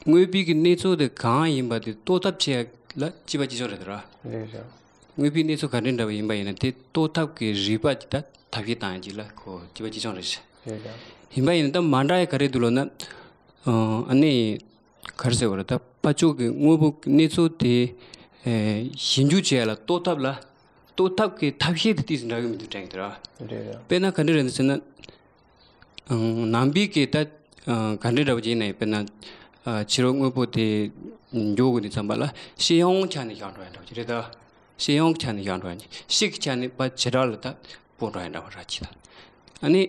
དངོས་པོའི་གི་གནས་ཚུལ་དེ་གང་ཡིན་པ་དེ་རྟོགས་ཐབས་བྱེད་ཡ་ལ་གཅིག་པ་གཅིག་རྐྱང་རེད་ད་ར། རེད་རེད། དངོས་པོའི་གནས་ཚུལ་ག་འདྲ་འདྲ་བ་ཡིན་པ་ཡིན་ན་དེ་རྟོགས་ཐབས་ཀྱི་རིག་པ་ད་ཐབས་ཤེས་བཏང་ཡ་གཅིག་ལ་ཁོ་གཅིག་པ་གཅིག་རྐྱང་རེད་ཤག་རེད་རེད། ཡིན་པ་ཡིན་ན་ད་མ་འདྲ་ཡ་ག་རེ་འདུག་ལབ་ན། ཨ་ནི། ག་རེ་ཟེར་བ་རེད། ད་ཕར་ཕྱོགས་ཀྱི་དངོས་པོ་གནས་ཚུལ་དེ་ཨེ་ཞིབ་འཇུག་བྱེད་ཡ་ལ་རྟོགས་ཐབས་ལ། རྟོགས་ཐབས་ཀྱི་ཐབས་ཤེས་དེ་ཏོག་ཙམ་འདྲ་གི་མི་འདུག་དྲན་གྱི་འདུག་ར། རེད་རེད། དཔེར་ན་ག་འདྲ་རེད་ཟེར་ན། ཨང་། ནང་པའི་གི་ད་ཨང་། ག་འདྲ་འདྲ་བོ་ཅིག་ཡིན་ན་ཡང་དཔེར་ན། ཨ་ཕྱི་རོལ་དངོས་པོ་དེ་འཇོག་དགོས་དུས་ཙམ་པ་ལ་ཤེས་ཡོན་ཆ་ནས་བཞག་འགྲོ་ཡ་འདྲ་བོ་ཅིག་རེད་ད། ཤེས་ཡོན་ཆ་ནས་བཞག་འགྲོ་ཡ་ཅིག་ཤེས་ཀྱི་ཆ་ནས་ཕར་བྱེ་བྲག་ལ་ད་སྤོ་འགྲོ་ཡ་འདྲ་བོ་ར་ཅིག་ད། ཨ་ནི།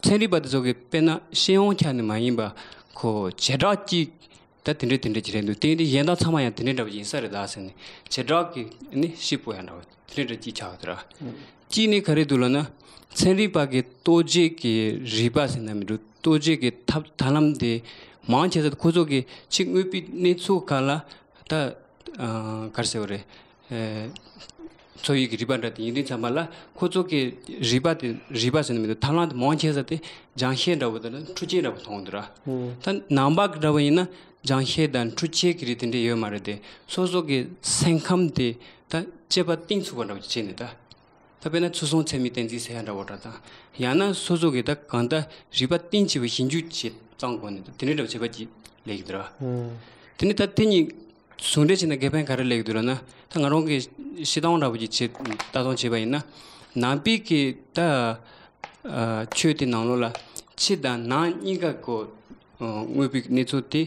ཚན་རིག་པ་དེ་ཚོ་གིས་དཔེར་ན་ཤེས་ཡོན་ཆ་ནས་མ་ཡིན་པ་ཁོ་བྱེ་བྲག་གཅིག་ད་དེ་འདྲ་དེ་འདྲ་ཅིག་རེད་འདུག་དེ་འདི་གཞན་དག་ཚང་མ་ཡང་དེ་འདྲ་འདྲ་བ་ཡིན་ས་རེད་ད་ཟེར་ནས་བྱེ་བྲག་གི་ནི་ཤེས་སྤོ་ཡ་འདྲ་བ་དེ་འདྲ་འདྲ་གཅིག་ཆགས་ཡོད་ར། གཅིག་ནི་ག་རེ་འདུག་ལབ་ན། ཚན་རིག་པ་གི་རྟོག་བརྗོད་ཀྱི་རིག་པ་ཟེར་ན་མི་འདུག་རྟོག་བརྗོད་ཀྱི་ཐབས་ཐབས་ལམ་དེ་མང་ཆེ་ས་ཁོ་ཚོ་གི་ཕྱི་དངོས་པོའི་གནས་ཚུལ་སྒང་ལ་ད་ཨ་ག་རེ་ཟེར་བ་རེད། ཨེ། འཚོ་བའི་གི་རིག་པ་འདྲ་དེ་ཡིན་དུས་ཙམ་པ་ལ་ཁོ་ཚོ་གི་རིག་པ་དེ་རིག་པ་ཟེར་ན་མི་འདུག་ཐབས་ལམ་དེ་མང་ཆེ་ས་དེ་སྦྱང་ཤེས་འདྲ་བོ་དང་འཕྲུལ་ཆས་འདྲ་བོ་མཐོང་གི་འདུག་ར། ད་ནང་པ་གི་འདྲ་བོ་ཡིན་ན་སྦྱང་ཤེས་དང་འཕྲུལ་ཆས་ཀྱི་རིགས་དེ་འདྲ་ཡོད་མ་རེད་དེ། སོ་སོ་གི་སེམས་ཁམས་དེ་ད་དཔྱད་པ་གཏིང་ཚུགས་པ་འདྲ་བོ་ཅིག་བྱས་ནས་ད། ད་དཔེར་ན་ཚུལ་གསུམ་ཚད་མའི་གཏན་ཚིགས་ཟེར་ཡ་འདྲ་བོ་འདྲ་དང་། ཡང་ན་སོ་སོ་གི་ད་གང་ལྟར་རིག་པ་གཏིང་ཆེ་བའི་ཞིབ་འཇུག་བྱེད་གཙང་དགོས་ནས་ད་དེ་འདྲ་འདྲ་བོ་བྱེད་པ་ཅིག་ལས་ཀྱི་འདུག་ར། དེ་ནི་ད་དེ་གཉིས། ཟུང་འབྲེལ་བྱས་ན་དགེ་ཕན་ག་རེ་ལེགས་འདུག་ལབ་ན། ད་ང་རང་གི་བཤད་སྟངས་འདྲ་པོ་ཅིག་བྱེད་ལྟ་སྟངས་བྱས་པ་ཡིན་ན། ནང་པའི་གི་ད་ཨ་ཆོས་དེ་ནང་ལོགས་ལ་ཕྱི་དང་ནང་གཉིས་ཀ་གོ་དངོས་པོའི་གནས་ཚུལ་དེ་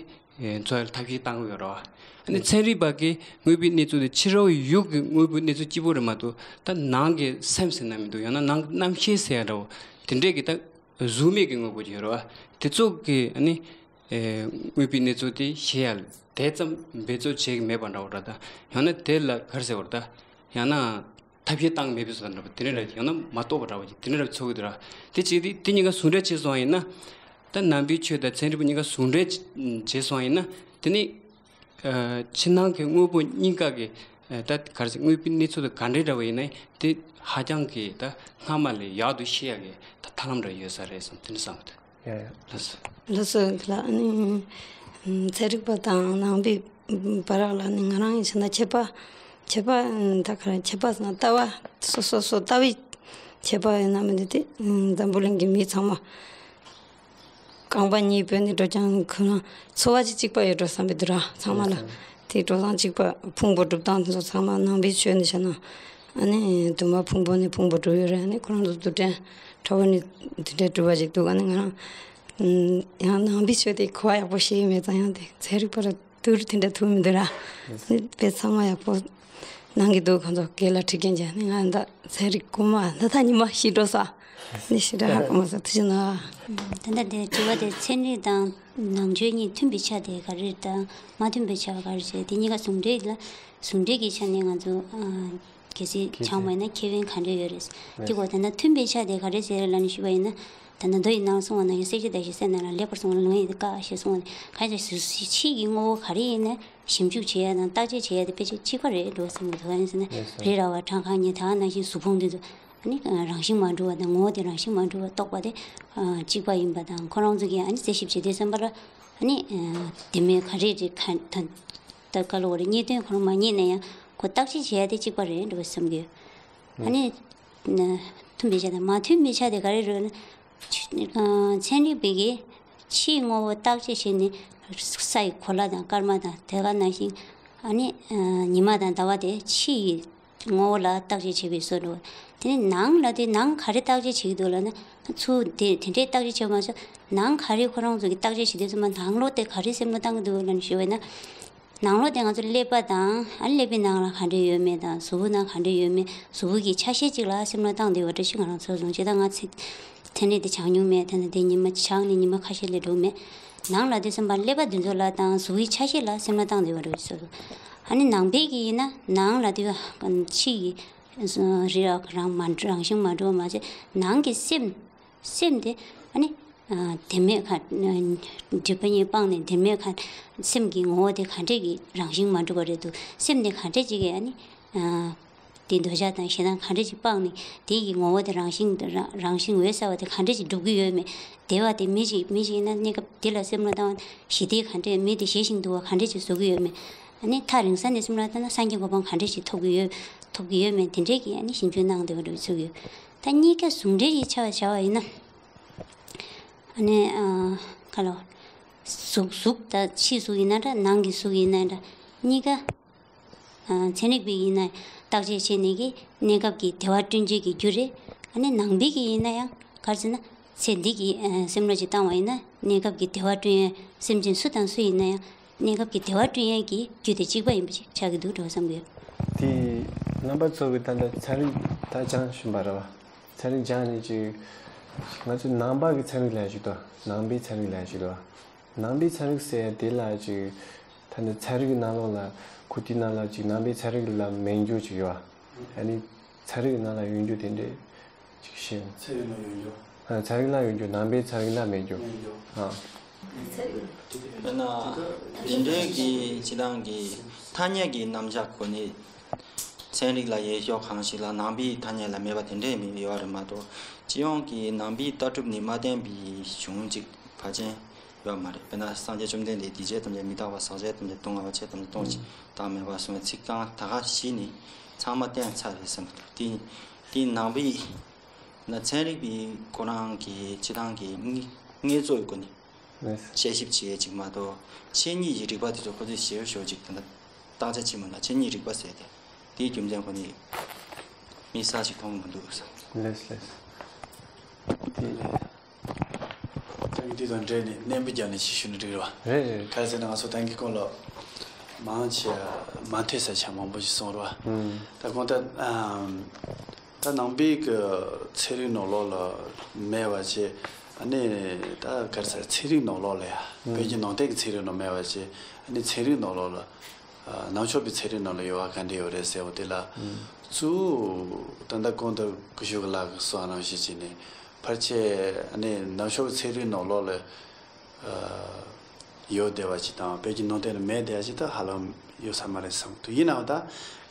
འཚོལ་ཐབས་ཤེས་བཏང་གི་ཡོད་རེད་བ། ཨ་ནི་ཚན་རིག་པ་གི་དངོས་པོའི་གནས་ཚུལ་དེ་ཕྱི་རོལ་ཡུལ་གྱི་དངོས་པོའི་གནས་ཚུལ་གཅིག་པོ་རེད་མ་གཏོགས། ད་ནང་གི་སེམས་ཟེར་ན་མི་འདུག་ཡང་ན་ནང་རྣམ་ཤེས་ཟེར་ཡ་འདྲ་བོ་དེ་འདྲས་ཀྱི་ད་གཟུགས་མེད་ཀྱི་དངོས་པོ་ཅིག་ཡོད་རེད་བ། དེ་ཚོ་གི་ཨ་ནི། ཨེ། དངོས་པོའི་གནས་ཚུལ་དེ་ཤེས་ཡ་དེ་ཙམ་འབད་རྩོལ་བྱེད་ཀྱི་མེད་པ་འདྲ་བོ་འདྲ་དང་། ཡང་ན་དེ་ལ་ག་རེ་ཟེར་བ་རེད་ད། ཡང་ན་ཐབས་ཤེས་བཏང་མེད་པའི་བཟོ་འདྲ་བོ་དེ་འདྲ་འདྲ། ཡང་ན་མ་རྟོགས་པ་འདྲ་བོ་དེ་འདྲ་འདྲ་ཚོར་གི་འདུག་ར། དེ་བྱས་ཏེ་དེ་གཉིས་ཀ་ཟུང་འབྲེལ་བྱས་སོང་བ་ཡིན་ན། ད་ནང་པའི་ཆོས་དང་ཚན་རིག་པ་གཉིས་ཀ་ཟུང་འབྲེལ་བྱས་སོང་བ་ཡིན་ན། དེ་ནས་ཕྱི་ནང་གི་དངོས་པོ་གཉིས་ཀ་གི་ད་ག་རེ་ཟེར། དངོས་པོའི་གནས་ཚུལ་དང་ག་འདྲ་འདྲ་བ་ཡིན་ན་དེ་ཧ་ཅང་གི་ད་སྔ་མ་ལས་ཡག་ཏུ་ཤེས་ཡག་གི་ད་ཐབས་ལམ་འདྲ་ཡོད་ས་རེད་བསམ། དེ་འདྲ་བསམ་འདུག་ཡ་ཡ། ལགས་སོ། ལགས་སོ། ཁྱེད་ལ་ཨ་ནི་ཚན་རིག་པ་དང་ནང་པའི་བར་ལ་ནི་ང་རང་ཡིན་ཕྱིན་ན་ཁྱད་པར་ཁྱད་པར་ད་ག་རེ། ཁྱད་པར་ཟེར་ན་ལྟ་བ་སོ་སོ་སོ་ལྟ་བའི་ཁྱད་པར་ཡིན་ན་མི་འདུག་དེ་འཛམ་བུ་གླིང་གི་མི་ཚང་མ་རྐང་པ་གཉིས་བོད་ནས་འགྲོ་ཀྱང་ཁོ་རང་འཚོ་བ་ཅིག་གཅིག་པ་ཡོད་འགྲོ་བསམ་པའི་འདུག་ར། ཚང་མ་ལ་དེ་འགྲོ་སྟངས་གཅིག་པ། ཕུང་པོ་སྒྲུབ་སྟངས་དེ་ཚོ་ཚང་མ་ནང་པའི་ཆོས་ནས་བཤད་ན་ཨ་ནི་དུ་མ་ཕུང་པོ་ནས་ཕུང་པོ་སྒྲུབ་ཡོད་རེད། ཨ་ནི་ཁོ་རང་ཚོ་རྡུལ་ཕྲན་ཕྲ་བ་ནས་རྡུལ་ཕྲན་གྲུབ་པ་ཅིག་འདུག་ཨ་ནི་ང་རང་ཡང་ནང་པའི་ཆོས་དེ་གོ་བ་ཡག་པོ་ཤེས་ཀྱི་མེད་ཙང་ཡང་དེ་ཚན་རིག་པ་ར་དུར་དེ་འདྲ་ཐུབ་མི་འདུག་ར། དཔེ་ཚང་མ་ཡག་པོ་གནང་གི་འདུག་ཁོང་ཚོ་སྒེར་ལ་ཁྲིད་མཁན་ཅན་ནི་ང་འདི་ཚན་རིག་རྐུན་མ་འདི་ད་ཉི་མ་ཤི་འགྲོ་ས་ནི་ཞེ་དྲག་ཧ་གོ་མ་སོང་། ཐུགས་རྗེ་གནང་། ད་ལྟ་དེ་དྲི་བ་དེ་ཚན་རིག་དང་ནང་ཆོས་གཉིས་མཐུན་པའི་ཆ་དེ་ག་རེ་དང་མ་མཐུན་པའི་ཆ་ག་རེ་བྱས། དེ་གཉིས་ཀ་ཟུང་འབྲེལ་ལ་ཟུང་འབྲེལ་གྱི་ཆ་ནས་ང་ཚོ་གལ་སྲིད་སྦྱངས་པ་ཡིན་ན་ཁེ་ཕན་ག་འདྲ་ཡོད་རེད། དེ་གོ་ད་ལྟ་མཐུན་པའི་ཆ་དེ་ག་རེ་ཟེར་ལབ་ནས་ཞུས་པ་ཡིན་ན། ད་ནང་དོ་ཡི་ནང་གསུངས་པ་ནང་བཞིན། བསྲེག་བཅད་བརྡར་ཤ་གསེར་ནང་ལ། ལེགས་པར་གསུངས་པ་ལ་ལོང་བས་བཀག་ཞེས་གསུངས་པ་ནི། གང་ཡིན་ཟེར་ན་ཕྱིའི་གི་དངོས་པོ་ག་རེ་ཡིན་ན་ཞིབ་འཇུག་བྱེད་ཡ་དང་བརྟག་དཔྱད་བྱེད་ཡ་དེ་ཕལ་ཆེར་གཅིག་པ་རེད་འགྲོ་བསམ་གྱི་འདུག་གང་ཡིན་ཟེར་ན་རི་ར་བ་གྲངས་ཀ་གཉིས་ད་ག་ནང་བཞིན་གཟུགས་ཕུང་དེ་ཚོ་ཨ་ནི་རང་བཞིན་མ་གྲུབ་པ་དང་ངོ་བོ་དེ་རང་བཞིན་མ་གྲུབ་པ་རྟོགས་པ་དེ་གཅིག་པ་ཡིན་པ་དང་། ཁོ་རང་ཚོ་གིས་ཨ་ནི་རྩད་ཞིབ་བྱེད་དུས་ཙམ་པ་ལ་ཨ་ནི་ལྡེ་མིག་ག་རེ་རེད། ག་ད་ད་ག་ལོ་རེད། རྙེད་དོན་ཁོ་རང་མ་རྙེད་ན་ཡང་ཁོ་བརྟག་དཔྱད་བྱེད་ཡ་དེ་གཅིག་པ་རེད་འགྲོ་བསམ་གྱི་ཡོད། ཨ་ནི། མཐུན་པའི་ཆ་དང་མ་མཐུན་པའི་ཆ་དེ་ག་རེ་རེད་ན། ཚན་རིག་པའི་གི་ཕྱིའི་དངོས་པོ་བརྟག་དཔྱད་བྱས་ནས་ས་ཡི་གོ་ལ་དང་སྐར་མ་དང་དེ་ག་ནང་བཞིན་ཨ་ནི་ཉི་མ་དང་ཟླ་བ་དེ་ཕྱི་ཡི་ངོ་བོ་ལ་བརྟག་དཔྱད་བྱེད་པའི་བཟོ་འདྲ་བོ། དེ་ནས་ནང་ལ་དེ་ནང་ག་རེ་བརྟག་དཔྱད་བྱེད་ཀྱི་འདུག་ལབ་ན། ཚུར་དེ་དེ་འདྲའི་བརྟག་དཔྱད་བྱེད་མ་ཚོ་ནང་ག་རེ་ཁོ་རང་ཚོ་གི་བརྟག་དཔྱད་བྱེད་དུས་ཙམ་པ་ནང་ལོགས་དེ་ག་རེ་སེམས་ལ་བཏང་གི་འདུག་ལབ་ནས་ཞུས་པ་ཡིན་ན། ནང་ལོགས་དེ་ང་ཚོ་ཀླད་པ་དང་ཨ་ཀླད་པའི་ནང་ལ་ག་འདྲ་ཡོད་མེད་དང་གཟུགས་པོ་ནང་ག་འདྲ་ཡོད་མེད། གཟུགས་པོ་གི་ཆ་ཤས་གཅིག་ལ་སེམས་ལ་བཏང་བསྡད་པ་འདྲ་ཞིག་ང་རང་ཚོ་བཟུང་། ཅི་ལྟར་ང་ཚེ་ཚན་རིག་དེ་སྦྱངས་མྱོང་མེད། ད་ནི་དེ་ཉི་མ་སྦྱངས་ནས་ཉི་མ་ཁ་ཤས་ལས་འགྲོ་མེད། ནང་ལ་དེ་སེམས་པ་ཀླད་པ་འདི་ཚོ་ལ་དང་གཟུགས་པོའི་ཆ་ཤས་ལ་སེམས་ལ་བཏང་བསྡད་པ་འདྲ་ཞིག་བཟོ། ཨ་ནི་ནང་པའི་གི་ཡིན་ན་ནང་ལ་དེ་ཕྱི་ཡི་རི་ར་རང་མ་རང་བཞིན་མ་གྲུབ་པ་མ་ཚད་ནང་གི་སེམས། སེམས་དེ་ཨ་ནི་ལྡེ་མིག་ག་སྒྲིབ་པ་གཉིས་སྤངས་ནས་ལྡེ་མིག་ག་སེམས་ཀྱི་ངོ་བོ་དེ་ག་འདྲས་ཀྱི་རང་བཞིན་མ་གྲུབ་པ་རེད་འདུག་སེམས་དེ་ག་འདྲས་ཅིག་གི་ཨ་ནི་དེ་འདོད་ཆགས་དང་ཞེ་སྡང་ག་འདྲས་ཅིག་སྤངས་ནས་དེ་ཡི་ངོ་བོ་དེ་རང་བཞིན་རང་བཞིན་འོད་གསལ་བ་དེ་ག་འདྲས་ཅིག་སྒྲུབ་ཀྱི་ཡོད་མེད། བདེ་བ་དེ་མི་ཅིག་མི་ཅིག་ཡིན་ན་གནས་སྐབས་དེ་ལ་སེམས་ལ་བཏང་བ་ཞི་བདེ་ག་འདྲས། མི་དེ་ཞི་ཞིང་དུལ་བ་ག་འདྲས་ཅིག་བཟོ་གི་ཡོད་མེད། ཨ་ནི་ཐག་རིང་ས་ནས་སེམས་ལ་བཏང་ན་སངས་རྒྱས་གོ་འཕང་ག་འདྲས་ཅིག་ཐོབ་ཀྱི་ཡོད་ཐོབ་ཀྱི་ཡོད་མེད་དེ་འདྲས་ཀྱི་ཨ་ནི་ཞིབ་འཇུག་གནང་བསྡད་པ་འདྲ་བོ་ཚུགས་ཡོད། ད་གཉིས་ཀ་ཟུང་འབྲེལ་གྱི་ཆ་བ་བྱ་བ་ཡིན་ན། ཨ་ནི་ཨ་ག་ལོ། གཟུགས་གཟུགས་ད་ཕྱི་གཟུགས་ཡིན་ན་འདྲ་ནང་གི་གཟུགས་ཡིན་ན་འདྲ། གཉིས་ཀ་ཨ་ཚན་རིག་པའི་ཡིན་ན་བརྟག་དཔྱད་བྱས་ནས་ཀྱི་གནས་སྐབས་ཀྱི་བདེ་བ་བསྐྲུན་བྱེད་ཀྱི་རྒྱུ་རེད། ཨ་ནི་ནང་པའི་གི་ཡིན་ན་ཡང་ག་རེ་ཟེར་ན་ཚེ་འདི་གི་ཨ་སེམས་བློ་ཅིག་བཏང་བ་ཡིན་ན་གནས་སྐབས་ཀྱི་བདེ་བ་བསྐྲུན་ཡས་སེམས་ཅན་སུ་དང་སུ་ཡིན་ན་ཡང་གནས་སྐབས་ཀྱི་བདེ་བ་བསྐྲུན་ཡས་ཀྱི་རྒྱུ་དེ་གཅིག་པ་ཡིན་པ་ཅིག་ཆགས་ཀྱི་འདུག་འགྲོ་བསམ་གྱི་ཡོད། དེ་རྣམ་པ་ཚོ་གི་ད་ལྟ་ཚན་རིག་ད་སྦྱངས་བཞིན་པ་རེད་བ། ཚན་རིག་སྦྱངས་ནས་ཅིག་ང་ཚོ་ནང་པ་གི་ཚན་རིག་ལབ་ཡ་ཅིག་འདུག་ནང་པའི་ཚན་རིག་ལབ་ཡ་ཅིག་འདུག་ནང་པའི་ཚན་རིག་ཟེར་ཡ་དེ་ལ་ཅིག་ད་ནི་ཚན་རིག་གི་ནང་ལོགས་ལ་ཁུ་ཏི་ནང་ལ་ཅིག་ནང་པའི་ཚན་རིག་ལ་མེད་རྒྱུ་ཅིག་ཡོད་བ། ཨ་ནི་ཚན་རིག་གི་ནང་ལ་ཡོད་རྒྱུ་དེ་འདྲས་ཅིག་ཤེས་ཡོང་། ཚན་རིག་ལ་ཡོད་རྒྱུ། ཨ་ཚན་རིག་ལ་ཡོད་རྒྱུ་ནང་པའི་ཚན་རིག་ལ་མེད་རྒྱུ། མེད་རྒྱུ། ཨ། དཔེར་ན་དེ་འདྲའི་གི་སྤྱི་བཏང་གི་ཐ་སྙད་ཀྱི་རྣམ་གཞག་གོ་ནི། ཚན་རིག་ལ་ཡོད་ཤོག་གང་ཞིག་ལ་ནང་པའི་ཐ་སྙད་ལ་མེད་པ་དེ་འདྲའི་མི་ཡོད་རེད་མ་གཏོགས། སྤྱི་ཡོངས་ཀྱི་ནང་པའི་ལྟ་གྲུབ་ནི་མ་བརྟེན་པའི་གཞུང་གཅིག་ཕལ་ཆེར་ཡོད་མ་རེད། དཔེར་ན་སངས་རྒྱས་བཅོམ་ལྡན་འདས་འདུས་བྱས་ཐམས་ཅད་མི་རྟག་པ། ཟག་བཅས་ཐམས་ཅད་སྟོང་པ། འཆི་བ་ཐམས་ཅད་སྟོང་ཞིང་བདག་མེད་པ་གསུངས་པའི་ཚིག་རྐང་ད་ག་བཞི་ནི་ཚང་མ་བརྟེན་ཚར་རེད་བསམ་གྱི་འདུག་དེ་དེ་ནང་པའི་ན་ཚན་རིག་པའི་ཁོ་རང་གི་སྤྱི་བཏང་གི་དངོས་དངོས་གཙོ་ཡི་སྒོ་ནས་ལགས། དཔྱད་ཞིབ་བྱེད་ཡས་ཅིག་མ་གཏོགས་ཆོས་ཉིད་ཀྱི་རིག་པ་དེ་ཚོ་ཁོ་ཚོས་ཞེ་པོ་ཞེ་པོ་ཅིག་ད་ལྟ་བརྟག་དཔྱད་བྱེད་མི་འདུག་ཆོས་ཉིད་རིག་པ་ཟེར་ཏེ་དེའི་རྒྱུ་མཚན་ཁོ་ནས་དམིགས་བསལ་ཞིག་མཐོང་མི་འདུག་བསམ། ལགས་ལགས། དེ་ལས། ད་གི་དེ་དང་འབྲེལ་ནས་སྙན་པོ་རྒྱབ་ནས་ཞིག་ཞུ་ན་འགྲིག་རེད་བ། རེད་རེད། ག་རེ་ཟེར་ན་ང་ཚོ་ད་གི་གོང་ལ་མང་ཆེ་མ་ཐོས་ས་ཆ་མང་པོ་ཞིག་གསུངས་རེད་བ། ཨུམ། ད་གོང་ད་ཨམ། ད་ནང་པའི་གི་ཚན་རིག་ནང་ལོགས་ལ་མེད་པ་ཅིག་ཨ་ནི་ད་ག་རེ་ཟེར། ཚན་རིག་ནང་ལོགས་ལ་ཡ། ཨུམ། བོད་ཀྱི་ནང་བསྟན་གྱི་ཚན་རིག་ནང་མེད་པ་ཅིག་ཨ་ནི་ཚན་རིག་ནང་ལོགས་ལ། ཨ་ནང་ཆོས་པའི་ཚན་རིག་ནང་ལ་ཡོད་པ་ག་འདྲ་ཡོད་རེད་ཟེར་བ་དེ་ལ། ཨུམ། གཙོ་བོ་ད་ལྟ་གོང་དུ་སྐུ་ཞབས་ཀྱི་ལགས་ཀྱིས་གསུངས་པ་ནང་བཞིན་བྱས་ནས་ཕལ་ཆེར་ཨ་ནི་ནང་ཆོས་ཀྱི་ཚན་རིག་ནང་ལོགས་ལ། ཨ་ ཡོད་བསྡད་པ་ཅིག་དང་བོད་ཀྱི་ནང་བསྟན་ལ་མེད་བསྡད་པ་ཅིག་ད་ཧ་ལམ་ཡོད་ས་མ་རེད་བསམ་གི་འདུག་ཡིན་ནའང་ད་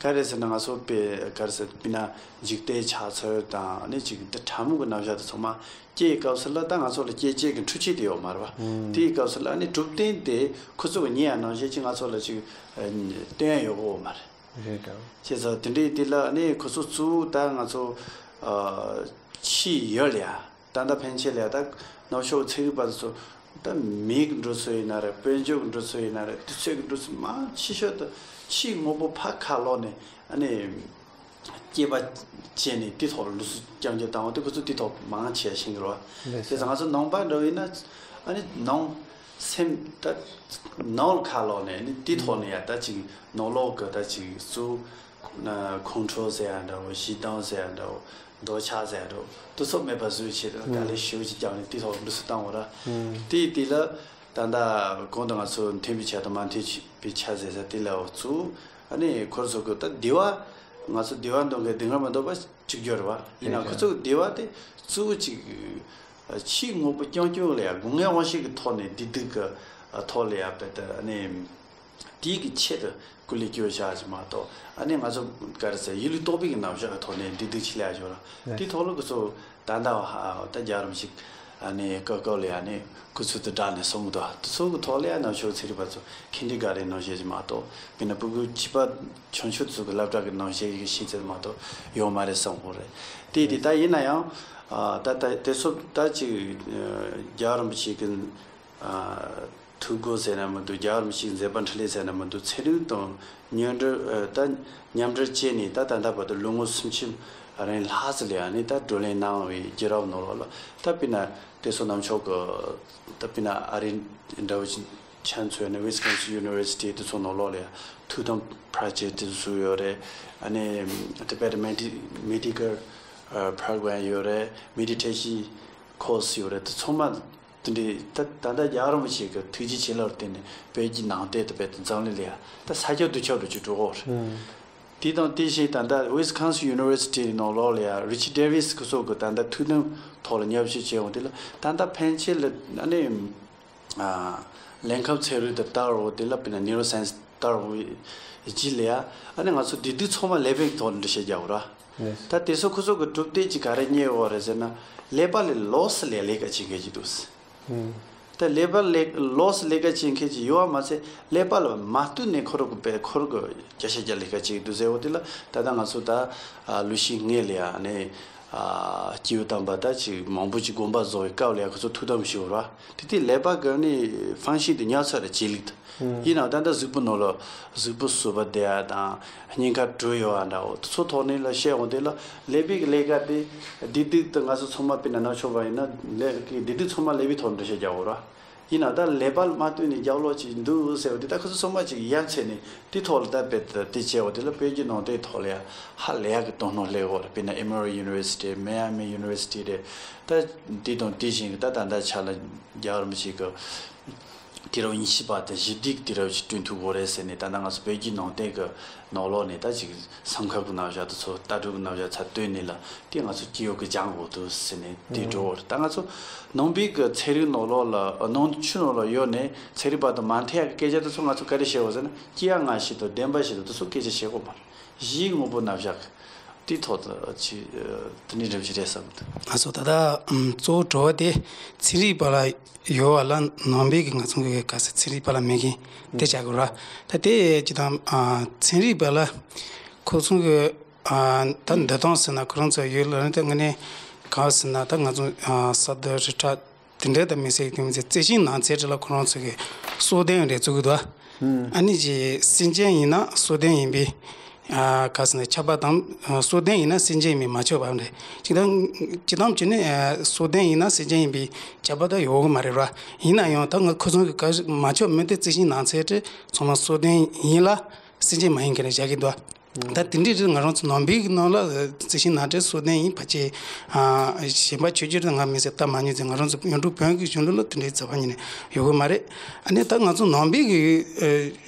ག་རེ་ཟེར་ན་ང་ཚོ་དཔེ་ག་རེ་ཟེར་དཔེར་ན་འཇིག་རྟེན་ཆགས་ཚུལ་དང་ཨ་ནི་ཅིག་འདི་ཕྲ་མོ་གི་རྣམ་གཞག་དེ་ཚང་མ་སྐྱེ་ཡི་སྐབས་སུ་ལ་ད་ང་ཚོ་ལ་སྐྱེ་བྱེད་ཀྱི་འཕྲུལ་ཆས་དེ་ཡོད་མ་རེད་བ། དེའི་སྐབས་སུ་ལ་ཨ་ནི་གྲུབ་རྟེན་དེ་ཁོ་ཚོ་གི་ཉེ་ཡ་ནང་བཞིན་ཅིག་ང་ཚོ་ལ་ཅིག་སྟོན་ཡ་ཡོད་གོ་མ་རེད། རེད་དྲ། བྱས་ཙང་དེ་འདྲའི་དེ་ལ་ནི་ཁོ་ཚོ་གཙོ་བོ་ད་ང་ཚོ་ཨ་ཕྱིའི་ཡུལ་ལ་ཡ་ད་ལྟ་ཕན་ཆད་ལ་ཡ་ད་ནུབ་ཕྱོགས་ཚན་རིག་པ་ཚོ་ད་མེ་གི་འགྲོ་ཚུལ་ཡིན་ན་རེད། དཔལ་འབྱོར་གི་འགྲོ་ཚུལ་ཡིན་ན་རེད། དུས་ཚོད་ཀྱི་འགྲོ་ཚུལ་མང་ཆེ་ཤོས་དུ་ཕྱིའི་དངོས་པོ་ཕར་ཁ་ལོག་ནས་ཨ་ནི་སྐྱེས་པ་བྱས་ནས་དེ་ཐོག་ལ་ལུགས་སྲོལ་རྐྱང་རྐྱང་བཏང་བ་དེ་ཁོ་ཚོ་དེ་ཐོག་མང་ཆེ་བ་ཤེས་ཀྱི་རེད་བ། ལགས་སོ། དེ་ཙང་ང་ཚོ་ནང་པ་འདྲ་བོ་ཡིན་ན་ཨ་ནི་ནང་སེམས་ད་ནང་ལ་ཁ་ལོག་ནས་ནི་དེ་ཐོག་ནས་ཡ་ད་ཅིག་ནང་ལོག་གི་ད་ཅིག་གཙོ་ཁོང་ཁྲོ་ཟེར་ཡ་འདྲ་བོ། ཞེ་སྡང་ཟེར་ཡ་འདྲ་བོ། འདོད་ཆགས་ཟེར་ཡ་འདྲ་བོ་དེ་ཚོ་མེད་པ་བཟོ་ཆེད་དུ་དཀའ་ལས་ཞེ་པོ་ཅིག་བརྒྱབ་ནས་དེ་ཐོག་འདུག་སེ་བཏང་བ་ར། དེ་དེ་ལ་ད་ལྟ་གོང་དུ་ང་ཚོ་མཐུན་པའི་ཆ་དང་མ་མཐུན་པའི་ཆ་ཟེར་ས་དེ་ལ་འོ་གཙོ་བོ་ཨ་ནི་ཁོ་ཚོ་གི་ད་བདེ་བ་ང་ཚོ་བདེ་བ་འདོད་མཁན་སྡུག་བསྔལ་མི་འདོད་པ་གཅིག་གྱུར་རེད་བ། ཡིན་ནའང་ཁོ་ཚོ་གི་བདེ་བ་དེ་གཙོ་བོ་གཅིག་ཕྱིའི་དངོས་པོ་རྐྱང་རྐྱང་ལ་ཡ་སྒོ་ལྔའི་དབང་ཤེས་ཀྱི་ཐོག་ནས་བདེ་སྡུག་གི་ཐོག་ལ་ཡ་བེད་དེ་ཨ་ནི། དེའི་གི་ཆེད་དུ་སྐུ་ལས་སྐྱོན་བཞག་ཅིག་མ་གཏོགས་ཨ་ནི་ང་ཚོ་ག་རེ་ཟེར་ཡིད་ལུས་རྟོག་པའི་གི་རྣམ་གཞག་གི་ཐོག་ནས་འདི་འདུག་ཆི་ལས་ཡ་ཞོར་དེའི་ཐོག་ལ་ཁོ་ཚོ་ད་ལྟ་བ་ཧ་ད་རྒྱ་རམ་ཞིག་ཨ་ནི་སྐབས་སྐབས་ལ་ཡ་ནི་སྐུ་ཚུལ་དུ་བསྒྲགས་ནས་གསུང་གི་འདུག་དེ་ཚོ་གི་ཐོག་ལ་ཡ་ནུབ་ཕྱོགས་ཚན་རིག་པ་ཚོ་ཁེན་ཌར་གྷ་ར་ཊེན་ནང་བཞིན་ཅིག་མ་གཏོགས་དཔེར་ན་ཕྲུ་གུ་བྱིས་པ་ཆུང་ཆུང་ཚོ་གི་སློབ་གྲྭ་གི་ནང་བཞིན་གི་ཤེས་ཚད་མ་གཏོགས་ཡོད་མ་རེད་བསམ་གི་རེད། དེ་དེ་ད་ཡིན་ན་ཡང་ཨ་ད་ད་དེ་ཚོ་ད་ཅིག་རྒྱ་རམ་ཞིག་གི་ཨ་ཐུགས་དགོངས་ཟེར་ན་མི་འདུག་རྒྱལ་བ་རིན་པོ་ཆེའི་མཛད་པ་འཕྲིན་ལས་ཟེར་ན་མི་འདུག་ཚན་རིག་དང་མཉམ་འབྲེལ་ཨ་ད་མཉམ་འབྲེལ་བྱས་ནས་ད་ད་ལྟ་བར་དུ་ལོ་ངོ་སུམ་ཅུ་རིང་ལྷག་ཙམ་ལ་ཡང་ནི་ད་བགྲོ་གླེང་གནང་བའི་རྒྱལ་རབས་ནང་ལོགས་ལ་ད་དཔེར་ན་དེ་ཚོ་ནུབ་ཕྱོགས་ཀྱི་ད་དཔེར་ན་ཨ་རི་འདྲ་བོ་ཅིག་ཆ་མཚོན་ན་Wisconsin University དེ་ཚོ་ནང་ལོགས་ལ་ཡང་ཐུགས་དམ་project དེ་ཚོ་ཡོད་རེད། ཨ་ནི་Tibetan Medi- Medical ཨ་program ཡོད་རེད། Meditation course ཡོད་རེད། དེ་ཚང་མ་དེ་འདྲའི་ད་ད་ལྟ་རྒྱལ་བ་རིན་པོ་ཆེ་གི་ཐུགས་རྗེ་ཆེ་ལབ་བརྟེན་ནས་བོད་ཀྱི་ནང་བསྟན་དེ་བས་དེ་འཛམ་གླིང་ལ་ཡ་ད་ས་ཆ་དུས་ཆ་རུ་ཅིག་འགྲོ་གོ་རེད། དེ་དང་དེ་བཞིན་ད་ལྟ་Wisconsin University ནང་ལོགས་ལ་ཡ་Richie Davis ཁོ་ཚོ་གི་ད་ལྟ་ཐུགས་དམ་ཐོག་ལ་ཉམས་ཞིབ་བྱས་ཡོང་དེ་ལ་ད་ལྟ་ཕན་ཆད་ལ་ཨ་ནི་ལས་ཁམས་ཚན་རིག་དང་ལྟ་བར་འོ་དེ་ལ་དཔེར་ན་Neuroscience ལྟ་བར་འོ་རྗེས་ལ་ཡ་ཨ་ནི་ང་ཚོ་བདེ་སྡུག་ཚང་མ་ཀླད་པའི་ཐོག་ནས་འགྲེལ་བཤད་རྒྱག་དགོས་ར། ད་དེ་ཚོ་ཁོ་ཚོ་གི་གྲུབ་དེབ་ཅིག་ག་རེ་རྙེད་ཡོད་རེད་ཟེར་ན་ཀླད་པ་ལས་ལོགས་སུ་ལས་ལས་ཀ་བྱེད་མཁན་ཅིག་འདུག་ད་ཀླད་པ་ལས་ལོགས་སུ་ལས་ཀ་བྱེད་མཁན་ཅིག་ཡོད་པ་མ་ཚད་ཀླད་པ་ལ་མ་ལྟོས་ནས་ཁོ་རང་གི་པའི་ཁོ་རང་གི་བརྒྱ་ཆ་བརྒྱ་ལས་ཀ་བྱེད་ཀྱི་འདུག་ཟེར་བ་དེ་ལ་ད་ལྟ་ང་ཚོ་ད་ལོ་ཤས་སྔོན་ལ་ཡ་ནས་སྐྱེས་བུ་དམ་པ་ད་ཅིག་མང་པོ་ཅིག་དགོངས་པ་རྫོགས་པའི་སྐབས་ལ་ཡ་ཁོ་ཚོ་ཐུགས་དམ་ཞུ་བ་ར། དེ་དུས་ཀླད་པ་གི་ནི་function དེ་ཉར་ཚར་རེད་ཇེ་ལེགས་དུ། ཡིན་ནའང་ད་ལྟ་གཟུགས་པོ་ནང་ལ་གཟུགས་པོ་གསོ་བ་བསྡད་ཡ་དང་སྙིང་ཁ་དྲོད་ཡོད་པ་འདྲ་བོ་དེ་ཚོ་ཐོག་ནས་ལ་བཤད་འོང་དེ་ལ་ཀླད་པའི་ལས་ཀ་དེ་བདེ་སྡུག་དེ་ང་ཚོ་ཚང་མ་དཔེར་ན་ནང་ཆོས་པ་ཡིན་ན་ལས་ཀའི་བདེ་སྡུག་ཚང་མ་ཀླད་པའི་ཐོག་འགྲེལ་བཤད་རྒྱག་འོ་ར། ཡིན་ནའང་ད་ཀླད་པ་ལ་མ་ལྟོས་ནས་རྒྱབ་ལོགས་ཅིག་འདུག་ཟེར་བ་དེ་ད་ཁོ་ཚོ་ཚང་མ་ཅིག་ཡ་མཚན་ནས་དེ་ཐོག་ལ་ད་དཔེ་དེ་བྱས་འོ་དེ་ལ་བོད་ཀྱི་ནང་བསྟན་ཐོག་ལ་ཡ་ཧ་ལས་ཡ་གི་དོ་སྣང་སླེབས་འོ་ར། དཔེར་ན་Emory University Miami University རེད། ད་དེ་དང་དེ་བཞིན་གི་ད་ད་ལྟ་ཆ་ལ་རྒྱལ་བ་རིན་པོ་ཆེ་གི་དུས་རབས་ཉི་ཤུ་པ་དང་ཞི་བདེའི་དུས་རབས་ཤིག་བསྐྲུན་ཐུབ་དགོས་རེད་ཟེར་ནས་ད་ལྟ་ང་ཚོ་བོད་བརྒྱུད་ནང་བསྟན་གྱི་ནང་ལོགས་ནས་ད་ཅིག་བསམ་འཁར་གྱི་རྣམ་གཞག་དེ་ཚོ་ལྟ་གྲུབ་ཀྱི་རྣམ་གཞག་ཚ་བཏོན་ནས་ལ་དེ་ང་ཚོ་སྐྱེ་བོ་གི་སྦྱང་དགོས་འདུག་ཟེར་ནས་དེ་འགྲོ་བར་ད་ང་ཚོ་ནང་པའི་གི་ཚན་རིག་ནང་ལོགས་ལ་ནང་ཆོས་ནང་ལ་ཡོད་ནས་ཚན་རིག་པ་དང་མ་མཐུན་ཡག་གི་སྐད་ཆ་དེ་ཚོ་ང་ཚོ་ག་རེ་བཤད་དགོས་ཟེར་ན་སྐྱེ་བ་སྔ་ཕྱི་དང་བདེན་པ་བཞི་དང་དེ་ཚོ་སྐད་ཆ་བཤད་དགོས་མ་རེད། གཞིའི་དངོས་པོ་རྣམ་གཞག་གི་དེའི་ཐོག་ཏུ་ཅིག་དེ་འདྲའི་འགྲེལ་བཤད་རེད་བསམ་གི་འདུག་ང་ཚོ་ད་ལྟ་གཙོ་བོ་དྲི་བ་དེ་ཚན་རིག་པ་ལ་ཡོད་པ་ལ་ནང་པའི་གི་ང་ཚོ་གི་ག་ས་ཚན་རིག་པ་ལ་མེད་མཁན་དེ་བྱ་དགོས་ར། ད་དེ་ཅི་དང་ཚན་རིག་པ་ལ་ཁོ་ཚོ་གི་ད་འདི་དང་ཟེར་ན་ཁོ་རང་ཚོ་ཡོད་ལ་ནི་ད་ངས་ནི་གང་ཟེར་ན་ད་ང་ཚོ་ས་རྡུལ་རི་བྲག་དེ་འདྲ་དང་མི་སྲིད་དེ་མི་སྲིད་རྩི་ཤིང་ནགས་ཚལ་དེ་ལ་ཁོ་རང་ཚོ་གི་སྲོག་ལྡན་རེད་བཙུགས་གི་འདུག་ཨ་ནི་ཅི་སེམས་ཅན་ཡིན་ན་སྲོག་ལྡན་ཡིན་པའི་ཨ་ག་ཟེར་ན་ཁྱབ་པ་དང་སྲོག་ལྡན་ཡིན་ན་སེམས་ཅན་ཡིན་པའི་མ་ཁྱབ་པ་རེད། ཅི་དང་ཅི་དང་ཅི་ནི་སྲོག་ལྡན་ཡིན་ན་སེམས་ཅན་ཡིན་པའི་ཁྱབ་པ་ད་ཡོད་གི་མ་རེད་ར། ཡིན་ན་ཡང་ད་ང་ཁོ་ཚོ་གི་ག་མ་ཁྱབ་མི་དེ་རྩི་ཤིང་ནགས་ཚལ་དེ་ཚང་མ་སྲོག་ལྡན་ཡིན་ལ་སེམས་ཅན་མ་ཡིན་མཁན་རེད་བཞག་གི་འདུག་ད་དེ་འདྲའི་རིགས་ང་རང་ཚོ་ནང་པའི་གི་ནང་ལ་རྩི་ཤིང་ནགས་ཚལ་སྲོག་ལྡན་ཡིན་ཕལ་ཆེར་གཞན་པ་ཆོས་བརྒྱུད་དང་ང་མི་ཟེར་ལྟ་མ་མྱོང་ཚེ་ང་རང་ཚོ་ཡོངས་གྲུབ་བོན་གྱི་གཞུང་ལུགས་ལ་དེ་འདྲའི་རྩ་བ་ཉིད་ནས་ཡོད་གི་མ་རེད། ཨ་ནི་ད་ང་ཚོ་ནང་པའི་གི་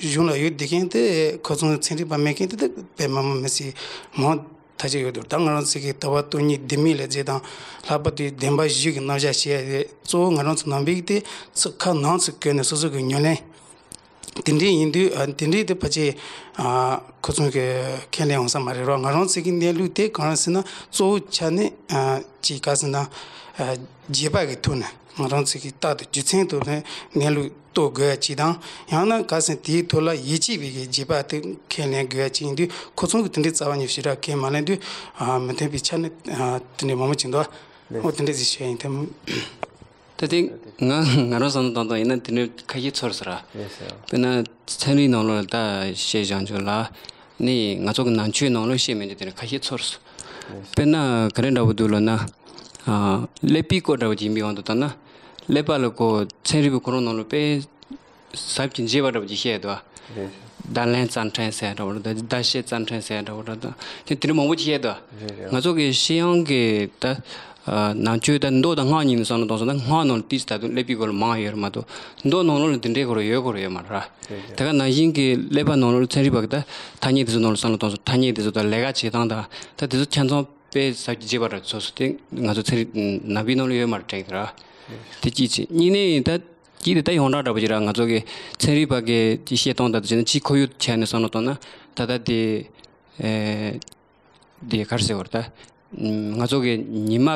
གཞུང་ལ་ཡོད་བསྡད་མཁན་དེ་ཁོ་ཚོ་ཚན་རིག་པ་མེད་མཁན་དེ་ད་དཔེ་མང་པོ་མི་སྲིད་མང་ ཐག་གཅོད་ཡོད་འདུག་ད་ང་རང་ཚོ་གི་ལྟ་བ་སྟོང་ཉིད་བདེན་མེད་ལས་རྫས་དང་ལྷག་པར་དུ་བདེན་པ་བཞི་གི་རྣམ་གཞག་བཤད་ཡ་དེ་གཙོ་བོ་ང་རང་ཚོ་ནང་པའི་དེ་ཚོ་ཁ་ནང་ཚོ་བཀོད་ནས་སོ་སོ་གི་ཉམས་ལེན། དེ་འདྲའི་ཡིན་དུས་ཨ་དེ་འདྲའི་དེ་ཕལ་ཆེར་ཨ་ཁོ་ཚོ་གི་ཁས་ལེན་འོང་ས་མ་རེད་རོགས། ང་རང་ཚོ་གི་གནས་ལུགས་དེ་གང་རེད་ཟེར་ན་གཙོ་བོ་ཆ་ནས་ཨ་ཅིག་ག་ཟེར་ན་ཨ་རྗེས་དཔག་གི་ཐོག་ནས་ང་རང་ཚོ་གི་རྟག་ཏུ་རྒྱུ་མཚན་ཐོག་ནས་གནས་ལུགས་རྟོགས་དགོས་ཡ་ཅིག་དང་ཡང་ན་ག་ཟེར་དེའི་ཐོག་ལ་ཡིད་ཆེས་པའི་གི་རྗེས་དཔག་དེ་ཁས་ལེན་དགོས་ཡ་ཅིག་ཡིན་དུས་ཁོ་ཚོ་གི་དེ་འདྲའི་རྩ་བ་ཉིད་ཞེ་དྲག་ཁས་མ་ལེན་དུས་ཨ་མི་མཐུན་པའི་ཆ་ནས་ཨ་དེ་འདྲའི་མང་པོ་ཅིག་འདུག་ཨོ་དེ་འདྲའི་ཟིག་བཤད་ཡིན་དེ། ད་དེ་ང་ང་རང་བསམ་བློ་བཏང་སྟངས་ཡིན་ན་དེ་འདྲའི་ཁ་ཤས་ཚོར་སོང་ར། ལགས་སོ། དཔེར་ན་ཚན་རིག་ནང་ལོགས་ལ་ད་བཤད་བཞག་ཆོག་ལ། ནི་ང་ཚོ་གི་ནང་ཆོས་ནང་ལོགས་བཤད་མེད་འདི་དེ་འདྲ་ཁ་ཤས་ཚོར་སོང་། ལགས་སོ། དཔེར་ན་ག་རེ་འདྲ་པོ་འདུག་ལབ་ན། ཨ་ཀླད་པའི་སྐོར་འདྲ་པོ་ཅིག་ཡིན་པའི་དབང་དུ་བཏང་ན། ཀླད་པ་ལ་ཁོ་ཚན་རིག་པའི་ཁོ་རང་ནང་ལོགས་དཔེ་ཟབ་ཅིང་རྒྱས་པ་འདྲ་པོ་ཅིག་བཤད་འདུག་ཨ། ལགས་སོ། བརྡ་ལན་རྩ་ཕྲན་ཟེར་འདྲ་པོ་འདྲ་དང་བརྡ་ཤེས་རྩ་ཕྲན་ཟེར་འདྲ་པོ་འདྲ་དང་དེ་དེ་འདྲ་མང་པོ་ཅིག་བཤད་འདུག་ཨ། ལགས་སོ། ང་ཚོ་གི་ཤེས་ཡོན་གི་ད། ནང་ཆོས་དང་མདོ་དང་སྔགས་གཉིས་ནས་བསམ་བློ་གཏོང་སོང་ན་སྔགས་ནང་ལ་ཏིས་ད་དུང་ཀླད་པའི་སྐོར་ལ་མང་ཡོད་རེད་མ་གཏོགས་མདོ་ནང་ལོགས་ལ་འདི་འདྲའི་སྐོར་ཡོད་སྐོར་ཡོད་མ་རེད། དེ་ག་ནང་བཞིན་གྱི་ཀླད་པ་ནང་ལོགས་ལ་ཚན་རིག་པ་གི་ད་ཐ་སྙད་དེ་ཚོ་ནང་ལ་བསམ་བློ་གཏོང་སོང་ཐ་སྙད་དེ་ཚོ་དང་ལས་ཀ་བྱེད་སྟངས་དང་ད་དེ་ཚོ་ཆ་ཚང་དཔེ་ཟབ་ཅིང་རྒྱས་པ་རེད་ཚོ་སོ་དེ་ང་ཚོ་ཚན་རིག་ནང་པའི་ནང་ལ་ཡོད་མ་རེད་དྲན་གི་ར། དེ་གཅིག་བྱས་གཉིས་ནས་ད་གཅིག་དེ་ད་ཡོངས་གྲགས་འདྲ་པོ་ཅིག་ར་ང་ཚོ་གི་ཚན་རིག་པ་གི་དེ་བཤད་སྟངས་ད་དེ་བྱས་ན་ཕྱིའི་ཁོར་ཡུག་ཆ་ནས་བསམ་བློ་གཏོང་ན་ད་ལྟ་དེ། དེ་ག་རེ་ཟེར་བ་རེད་ད། ང་ཚོ་གི་ཉི་མ།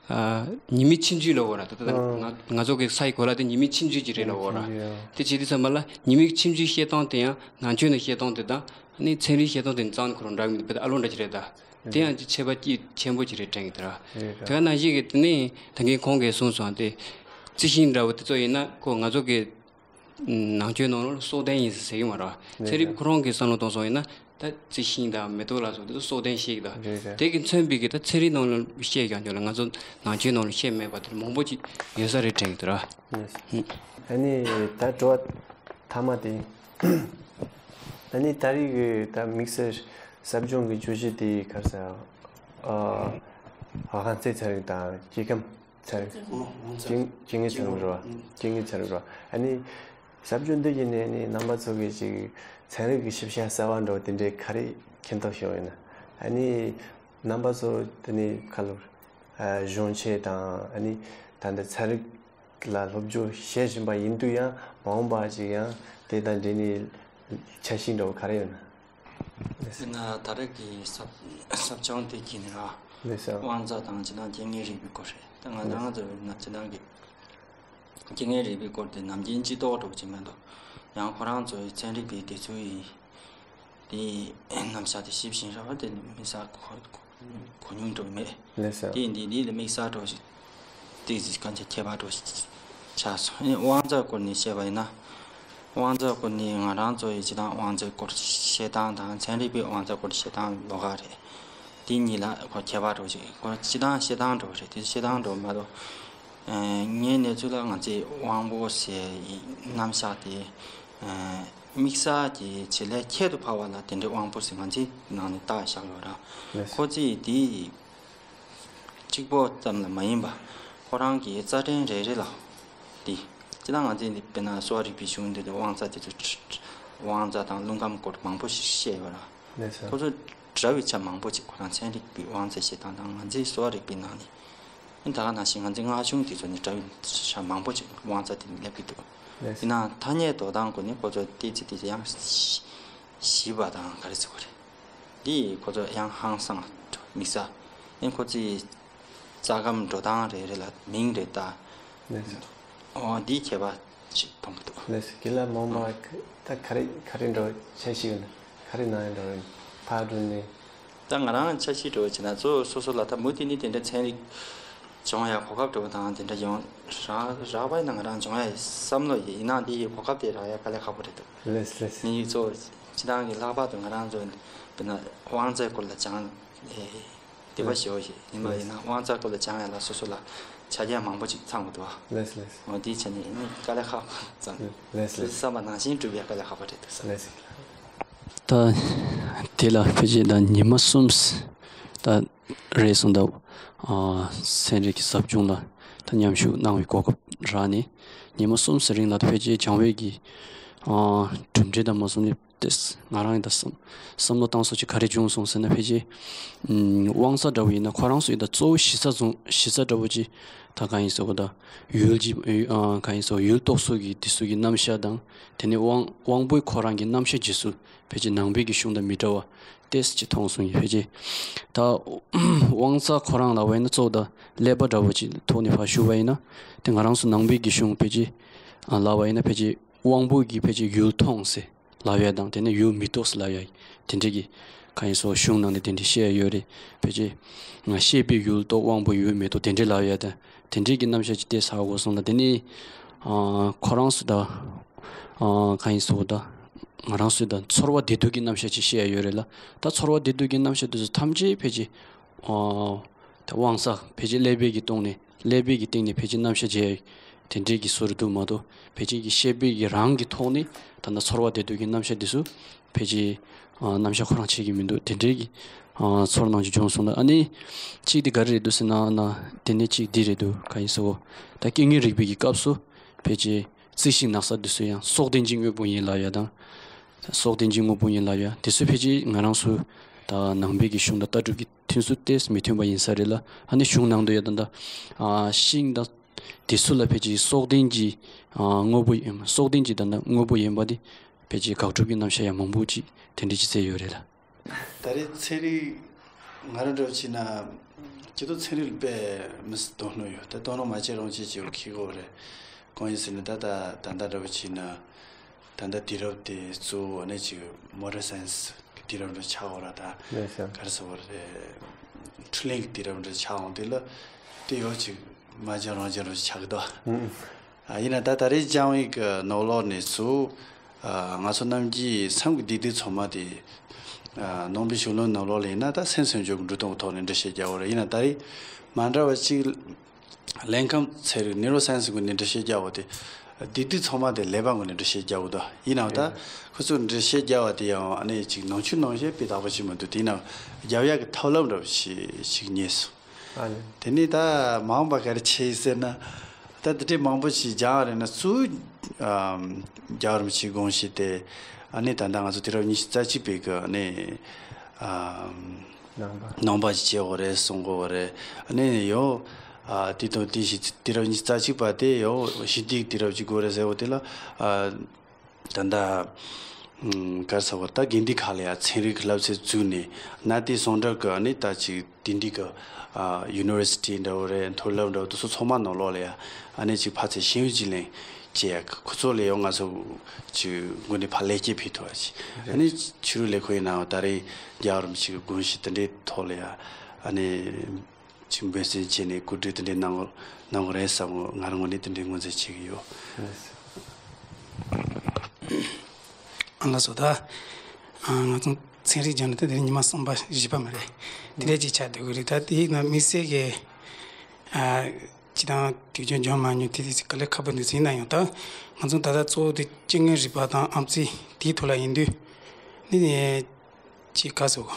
ཉི་མའི་ཆུང་ཆུང་ལབ་དགོས་ར་ད་ལྟ་ང་ང་ཚོ་གི་ས་ཡི་གོ་ལ་དེ་ཉི་མའི་ཆུང་ཆུང་ཅིག་རེད་ལབ་དགོས་ར། དེ་བྱེད་དུས་ཙམ་པ་ལ་ཉི་མའི་ཆུང་ཆུང་བཤད་སྟངས་དེ་ཡང་ནང་ཆོས་ནང་བཤད་སྟངས་དེ་དང་ནི་ཚན་རིག་བཤད་སྟངས་དེ་རྩ་ནས་ཁོ་རང་འདྲ་གི་མི་འདུག་དཔེ་ད་ཨ་ལོ་འདྲ་ཅིག་རེད་ད། དེ་ཡང་ཅིག་ཁྱད་པར་ཅིག་ཆེན་པོ་ཅིག་རེད་དྲན་གི་འདུག་ར། དེ་ག་ནང་བཞིན་གི་དེ་ནི་ད་གིན་ཁོང་གིས་གསུངས་སོང་དེ། རྩི་ཤིང་འདྲ་བོ་དེ་ཚོ་ཡིན་ན་ཁོ་ང་ཚོ་གི་ནང་ཆོས་ནང་ལོགས་སྲོག་ལྡན་ཡིན་ཟེར་གྱི་མ་རེད་བ། ཚན་རིག་པ་ཁོ་རང་གིས་བསམ་བློ་གཏོང་སོང་ཡིན་ན་ད་རྩི་ཤིང་དང་མེ་ཏོག་ལ་སོགས་དེ་ཚོ་སྲོག་ལྡན་ཤེས་ཀྱི་འདུག་དེ་གི་མཚོན་པའི་གི་ད་ཚན་རིག་ནང་ལ་བཤད་ཀྱང་ཆོག་ལ་ང་ཚོ་ནང་ཆོས་ནང་ལ་བཤད་མེད་པ་དེ་མང་པོ་ཅིག་ཡོད་ས་རེད་དྲན་གྱི་འདུག་ར། ཨ་ནི་ད་དྲི་བ་མཐའ་མ་དེ། ཨ་ནི་ད་རེས་ཀྱི་ད་དམིགས་བསལ་ཟབ་སྦྱོང་གི་བརྗོད་གཞི་དེ་ག་རེ་ཟེར། ཨ་དབང་རྩའི་ཚན་རིག་དང་སྐྱེ་ཁམས་ཚན་རིག་སྐྱེ་སྐྱེ་དངོས་ཚན་རིག་རེད་བ། སྐྱེ་དངོས་ཚན་རིག་རེད་བ། ཨ་ནི་ཟབ་སྦྱོང་འདི་བརྒྱུད་ནས་ནི་རྣམ་པ་ཚོ་གིས་ཅིག་ཚན་རིག་གི་ཤེས་བྱ་གསར་བ་འདྲ་བོ་དེ་འདྲའི་ག་རེ་མཁྱེན་རྟོགས་བྱུང་ཡོད་ན། ཨ་ནི་རྣམ་པ་ཚོ་དེ་ནི་ཁ་ལོ་གཞོན་ཆེ་དང་ཨ་ནི་ད་ལྟ་ཚན་རིག་ལ་སློབ་སྦྱོང་བྱེད་བཞིན་པ་ཡིན་དུས་ཡང་མ་འོངས་པ་ཅིག་ཡང་དེ་དང་འབྲེལ་ནས་འཆར་གཞི་འདྲ་བོ་ག་རེ་ཡོད་ན། དཔེར་ན་ད་རེས་ཀྱི་ཟབ་ཟབ་སྦྱོང་དེ་གྱིས་ནི་ར། ལགས་སོ། དབང་རྩ་དང་སྤྱིར་བཏང་སྐྱེ་དངོས་རིག་པའི་སྐོར་རེད། ད་ང་ལགས་རང་ཚོ་ཡིན་ན་སྤྱིར་བཏང་གི་སྐྱེ་དངོས་རིག་པའི་སྐོར་དེ་ནམ་རྒྱུན་སྤྱི་ལྡོག་འགྲོ་གི་མི་འདུག་ཡང་ཁོ་རང་ཚོའི་ཚན་རིག་པའི་དེ་ཚོའི་དེའི་རྣམ་གཞག་དེ་ཞིབ་ཞིང་ར་བ་དེ་དམིགས་བསལ་གོ་གོ་མྱོང་འགྲོ་གི་མེད། ལགས་སོ། དེ་འདི་འདི་ལ་དམིགས་བསལ་འགྲོ་ཞིག་ཏིག་ཙམ་གང་ཅི་ཁྱད་པར་འགྲོ་ཆགས་སོང་། ཨེ་དབང་རྩ་སྐོར་ནས་བཤད་པ་ཡིན་ན། དབང་རྩ་སྐོར་ནས་ང་རང་ཚོ་ཡི་སྤྱིར་བཏང་དབང་རྩའི་སྐོར་བཤད་སྟངས་དང་ཚན་རིག་པའི་དབང་རྩ་སྐོར་བཤད་སྟངས་ལོགས་ཀ་རེད། དེ་གཉིས་ལ་ཁོ་ཁྱད་པར་འགྲོ་ཞིག་ཁོ་སྤྱིར་བཏང་བཤད་སྟངས་འགྲོ་རེད་དེ་བཤད་སྟངས་འགྲོ་མ་གཏོགས། ངའི་གནས་ཚུལ་ལ་ང་ཚོས་དབང་པོ་ཟེར་ཡི་རྣམ་གཞག་དེ་དམིགས་བསལ་གྱི་བྱེད་ལས་ཁྱད་དུ་འཕགས་པ་ལ་དེ་འདྲའི་དབང་པོ་ཟེར་ང་ཚོའི་ནང་ནས་བཏགས་བཞག་ཡོད་ར། ཁོ་ཚོས་དེ། གཅིག་པོ་ཙམ་ལ་མ་ཡིན་པ། ཁོ་རང་གི་རྩ་ཕྲན་རེ་རེ་ལ། དེ། སྤྱིར་བཏང་ང་ཚོས་འདི་དཔེར་ན་གསོ་བ་རིག་པའི་གཞུང་འདི་དང་དབང་རྩ་དེ་ཚོ། དབང་རྩ་དང་རླུང་ཁམས་སྐོར་མང་པོ་ཞིག་བཤད་ཡོད་ར། ལགས་སོ། ཁོ་ཚོ་འདྲ་བའི་ཆ་མང་པོ་ཅིག་ཁོ་རང་ཚན་རིག་པའི་དབང་རྩ་བཤད་སྟངས་དང་ང་ཚོའི་གསོ་བ་རིག་པའི་ནང་ནས། ད་ག་ནང་བཞིན་ང་ཚོའི་སྔགས་གཞུང་དེ་ཚོ་ནི་འདྲ་བའི་ཆ་མང་པོ་ཅིག་དབང་རྩ་དེ་ནི་སླེབས་ཀྱི་འདུག་ལགས་སོ། ཡིན་ནའང་ཐ་སྙད་འདོགས་སྟངས་སྐོར་ནས་ཁོ་ཚོ་ཏོག་ཙམ་ཏོག་ཙམ་ཡང་ཞིབ་པ་དང་ག་རེ་ཟེར་དགོས་རེད། འདི་ཁོ་ཚོ་ཡང་ཧང་སངས་དམིགས་བསལ། ཨེ་ཁོ་ཚོའི་རྩ་ཁམས་འགྲོ་སྟངས་རེ་རེ་ལ་མིང་རེ་བཏགས། ལགས་སོ། འོ་འདིའི་ཁྱད་པར་ཞིག་མཐོང་གི་འདུག་ལགས་སོ། དེ་ལ་མ་འོངས་པ་ད་ག་རེ་ག་རེ་འགྲོ་འཆར་གཞི་ཡོད་ན་ག་རེ་གནང་ཡ་འགྲོ་ཡོད་ན་ཕར་འགྲོ་ནས། ད་ང་རང་འཆར་གཞི་འགྲོ་བྱས་ན་གཙོ་བོ་སོ་སོ་ལ་ད་མུ་མཐུད་ནས་དེ་འདྲ་ཚན་རིག་སྦྱོང་ཡ་གོ་སྐབས་འགྲོ་བ་དང་དེ་འདྲ་ཡོང་རག་རག་པ་ཡིན་ན་ང་རང་སྦྱོང་ཡ་བསམ་བློ་ཡོད། ཡིན་ནའང་དེ་ཡི་གོ་སྐབས་དེ་རག་ཡ་དཀའ་ལས་ཁག་པོ་རེད་འདུག་ལགས་ལགས། ངེད་ཀྱི་གཙོ་བོ་སྤྱིར་བཏང་གི་ལྷག་པར་དུ་ང་རང་ཚོ་དཔེར་ན་དབང་རྩའི་སྐོར་ལ་སྦྱང་ཨེ་དེ་བ་ཞེ་བོ་ཞིག་ཡིན་པ་ཡིན་ན་དབང་རྩའི་སྐོར་ལ་སྦྱང་ཡ་ལ་སོ་སོ་ལ་ཆ་རྐྱེན་མང་པོ་ཅིག་ཚང་དགོས་འདུག་ལགས་ལགས། འོ་དེའི་ཆ་ནས་ནི་དཀའ་ལས་ཁག་པོ་ཙམ་ལགས་ལགས། བསམ་པ་ནང་བཞིན་སྒྲུབ་ཡ་དཀའ་ལས་ཁག་པོ་རེད་འདུག་ས། ལགས་ལགས། ད་དེ་ལ་ཕལ་ཆེར་ད་ཉི་མ་གསུམ་ད་རེད་སོང་ད། ཚན་རིག་གི་ཟབ་སྦྱོང་ལ་ད་མཉམ་ཞུགས་གནང་བའི་གོ་སྐབས་རག་ནས་ཉི་མ་གསུམ་ཙམ་རིང་ལ་ད་ཕལ་ཆེར་སྦྱང་བའི་གི་གྲུབ་འབྲས་དང་མ་སོང་ནས་ ཏེས་ང་རང་ཡིན་ད་བསམ་བསམ་བློ་བཏང་སོ་ཅིག་ག་རེ་བྱུང་སོང་ཟེར་ན། ཕལ་ཆེར་ཨམ་དབང་རྩ་འདྲ་བོ་ཡིན་ན་ཁོ་རང་ཚོ་ཡིན་ད་གཙོ་བོ་གཞི་རྩ་བཟུང་གཞི་རྩ་འདྲ་བོ་ཅིག་ད་གང་ཡིན་ཟེར་གོ་ད་ཡུལ་གྱི་ཨ་གང་ཡིན་ཟེར་ཡུལ་རྟོག་སོགས་ཀྱི་དེ་ཚོ་གི་རྣམ་གཞག་དང་དེ་ནས་དབང་དབང་པོའི་ཁོ་རང་གི་རྣམ་གཞག་རྗེས་སུ་ཕལ་ཆེར་ནང་པའི་གི་གཞུང་དང་མི་འདྲ་བ་ཏེས་ཅིག་མཐོང་སོང་ཡིན། ཕལ་ཆེར་ད་དབང་རྩ་ཁོ་རང་ལབ་པ་ཡིན་ན་གཙོ་བོ་ད་ཀླད་པ་འདྲ་བོ་ཅིག་ཐོག་ནས་ཕར་ཞུ་བ་ཡིན་ན་དེ་ང་རང་ཚོ་ནང་པའི་གི་གཞུང་ཕལ་ཆེར་ཨ་ལབ་པ་ཡིན་ན་ཕལ་ཆེར་དབང་པོ་གི་ཕལ་ཆེར་ཡུལ་མཐོང་ཟེར་ལབ་ཡ་དང་དེ་ནས་ཡུལ་མི་རྟོགས་ཟེར་ལབ་ཡ་དེ་འདྲས་ཀྱི་གང་ཡིན་ཟེར་གཞུང་ནང་ནས་དེ་འདྲས་བཤད་ཡ་ཡོད་རེད། ཕལ་ཆེར་ང་ཤེས་པའི་ཡུལ་རྟོགས་དབང་པོ་ཡུལ་མི་རྟོགས་དེ་འདྲས་ལབ་ཡ་དང་དེ་འདྲས་ཀྱི་རྣམ་གཞག་ཅིག་ཏེས་ཧ་གོ་སོང་ལ། དེ་ནས་ཨ་ཁོ་རང་ཚོ་ད་ཨ་གང་ཡིན་ཟེར་ད་ང་རང་ཚོ་ད་ཚོར་བ་བདེ་སྡུག་གི་རྣམ་གཞག་ཅིག་བཤད་ཡ་ཡོད་རེད་ལ། ད་ཚོར་བ་བདེ་སྡུག་གི་རྣམ་གཞག་དེ་ཚོ་ཐམས་ཅད་ཕལ་ཆེར་ཨ་ད་དབང་རྩ་ཕལ་ཆེར་ཀླད་པའི་གི་སྟེང་ནས་ཀླད་པའི་གི་སྟེང་ནས་ཕལ་ཆེར་རྣམ་གཞག་བྱས་དེ་འདྲའི་གི་བཟོ་རུ་འདུག་མ་གཏོགས་ཕལ་ཆེར་གི་ཤེས་པའི་གི་རང་གི་ཐོག་ནས་ད་ལྟ་ཚོར་བ་བདེ་སྡུག་གི་རྣམ་གཞག་འདི་ཚོ་ཕལ་ཆེར་ཨ་རྣམ་གཞག་ཁོ་རང་བྱེད་ཀྱི་མི་འདུག་དེ་འདྲའི་གི་ཨ་ཚོར་སྣང་ཅིག་བྱུང་སོང་ལ། ཨ་ནི་གཅིག་འདི་ག་རེ་རེད་འདུག་ཟེར་ན་ན་དེ་ནས་གཅིག་འདི་རེད་འདུག་ག་ཡིན་ཟེར་བོ་ད་རྐྱེན་ངན་རིག་པའི་གི་སྐབས་སུ་ཕལ་ཆེར་རྩི་ཤིང་ན་ཚ་འདི་ཚོ་ཡང་སྲོག་ལྡན་གྱི་དངོས་པོ་ཡིན་ལབ་ཡ་དང་། སྲོག་ལྡན་གྱི་དངོས་པོ་ཡིན་ལབ་ཡ་དེ་ཚོ་ཕལ་ཆེར་ང་རང་ཚོ་ད་ནང་པའི་གི་གཞུང་དང་ལྟ་གྲུབ་ཀྱི་མཐུན་ཚུལ་ཏོག་ཙམ་མི་མཐུན་པ་ཡིན་ས་རེད་ལ། ཨ་ནི་གཞུང་ནང་དུ་ཡ་ད་ལྟ་ཨ་ཤིང་དང་དེ་ཚོ་ལ་ཕལ་ཆེར་སྲོག་ལྡན་གྱི་ཨ་དངོས་པོ་ཡིན་སྲོག་ལྡན་གྱི་ད་ལྟ་དངོས་པོ་ཡིན་པ་དེ་ཕལ་ཆེར་དགག་སྒྲུབ་ཀྱི་རྣམ་གཞག་ཡང་མང་པོ་ཅིག་དེ་འདྲ་ཅིག་བཙལ་ཡོད་རེད་ལ། ད་རེས་ཚན་རིག་ང་རང་འདྲ་བོ་བྱས་ན་སྤྱི་ཚོགས་ཚན་རིག་ལ་དཔེ་མི་སྲིད་དོ་སྣང་ཡོད། ད་དོ་སྣང་མ་བྱེད་རང་བྱེད་ཅིག་ཁེ་གོ་རེད། གང་ཡིན་ཟེར་ན་ད་ད་ད་ལྟ་འདྲ་བོ་བྱས་ན། ད་ལྟ་དུས་རབས་དེ་གཙོ་བོ་ནི་ཅིག་མོ་ཌན་སའེན་སི་གི་དུས་རབས་འདྲ་ཆགས་ཡོད་ར། ད་ཡོད་ཤག་ག་རེ་ཟེར་བ་རེད། འཕྲུལ་གླིང་གི་དུས་རབས་འདྲ་ཆགས་འོང་དུས་ལ་དེ་ཡོད་ཅིག་མ་སྦྱང་རང་སྦྱང་འདྲ་ཆགས་ཀྱི་འདུག་ཨ་ཡིན་ན་ད་ད་རེས་སྦྱང་བའི་གི་ནང་ལོགས་ནས་ཚུར་ཨ་ང་ཚོ་ནམ་རྒྱུན་སེམས་ཀྱི་བདེ་སྡུག་ཚང་མ་དེ་ཨ་ནང་པའི་གཞུང་ལུགས་ནང་ལོགས་ལ་ཡིན་ན་ད་སེམས་སེམས་བྱུང་གི་འགྲོ་སྟངས་ཀྱི་ཐོག་ནས་འགྲེལ་བཤད་རྒྱག་ཡོད་རེད། ཡིན་ན་ད་རེས་མ་འདྲ་བ་ཅིག་ལན་ཁམས་ཚན་རིག་ནེ་རོ་སའེན་སི་ངོས་ནས་འགྲེལ་བཤད་རྒྱག་པ་དེ། དེ་དུས་ཚང་མ་དེ་ཀླད་པ་ངོས་ནས་འགྲེལ་བཤད་རྒྱག་གི་འདུག་ཡིན་ནའང་ད་ཁོ་ཚོས་འགྲེལ་བཤད་རྒྱག་པ་དེ་ཡང་ཨ་ནི་ཅིག་ནང་ཆོས་ནང་བཞིན་དཔེ་དག་པོ་ཞིག་མི་འདུག་དེ་ཡིན་ནའང་རྒྱབ་ཡག་གི་ཐབས་ལམ་འདྲ་བོ་ཞིག་ཞིག་རྙེད་སོང་། ཨ་ནི། དེ་ནས་ད་མ་འོངས་པ་ག་རེ་བྱེད་ཡིན་ཟེར་ན། ད་དེ་འདྲའི་མང་པོ་ཞིག་སྦྱང་བ་རེད་ན་གཙོ་བོ་ཨམ་རྒྱལ་བ་རིན་པོ་ཆེའི་དགོངས་གཞི་དེ་ཨ་ནི་ད་ལྟ་ང་ཚོ་དུས་རབས་ཉི་ཤུ་རྩ་གཅིག་པའི་གི་ཨ་ནི་ཨམ། ནང་པ། ནང་པ་ཞིག་བྱེད་དགོས་རེད་གསུང་དགོས་རེད། ཨ་ནི་ཡང་ཨ་དེ་དང་དེ་བཞིན་དུས་རབས་ཉི་ཤུ་རྩ་གཅིག་པ་དེ་ཡང་ཞི་བདེའི་དུས་རབས་ཅིག་དགོས་རེད་ཟེར་བ་དེ་ལ་ཨ་ད་ལྟ་ཨམ་ག་རེ་ཟེར་བ་ད་དགེ་འདུན་ཁག་ལ་ཡང་ཚན་རིག་གི་བསླབ་ཚན་བཙུགས་ནས་ན་དེ་ཟུང་འབྲེལ་གི་ཨ་ནི་ད་ཅིག་དེ་འདྲའི་གི་ཨ་ཡུ་ནི་ཝར་སི་ཊི་འདྲ་བོ་རེད། མཐོ་སློབ་འདྲ་བོ་དེ་ཚོ་ཚང་མ་ནང་ལོགས་ལ་ཡང་ཨ་ནི་ཅིག་ཕར་ཚུར་ཤེས་ཡོན་བརྗེ་ལེན་བྱེད་ཡག་ཁོ་ཚོ་ལ་ཡང་ང་ཚོ་ཅིག་ངོས་ནས་ཕར་ལེགས་སྐྱེས་ཕུལ་ཐུབ་པ་ཅིག་ཨ་ནི་ཕྱི་དྲིལ་ལས་ཁུངས་ཡིན་ནའང་ད་རེས་རྒྱལ་བ་རིན་པོ་ཆེ་གི་དགོངས་གཞི་དེ་འདྲའི་ཐོག་ལ་ཡང་ཨ་ནི་ཅིག་འབད་བརྩོན་བྱས་ནས་གོ་སྒྲིག་དེ་འདྲའི་གནང་དགོས་གནང་དགོས་རེད་བསམ། ང་རང་ངོས་ནས་དེ་འདྲའི་ངོས་འཛིན་བྱེད་ཀྱི་ཡོད། ཨ་ལགས་སོ། ད་ང་ཚོ་ཚན་རིག་སྦྱང་ནས་ད་དེ་ཉི་མ་གསུམ་པ་བཞི་པ་མ་རེད། དེ་འདྲའི་ཅིག་ཆགས་སྡོད་ཀྱི་རེད། ད་དེ་ཡིན་ན་དམིགས་བསལ་གྱི་ཨ་སྤྱིར་བཏང་དུས་རྒྱུན་སྦྱོང་མ་མྱོང་དེ་དེ་ཅིག་དཀའ་ལས་ཁག་པོ་འདུག་ཟེར་ན་ཡང་། ད་ང་ཚོ་ད་ལྟ་གཙོ་བོ་དེ་རྐྱེན་ངན་རིག་པ་དང་ཨམ་རྩིས་དེའི་ཐོག་ལ་ཡིན་དུས་ནི་ཅིག་ག་ཟེར།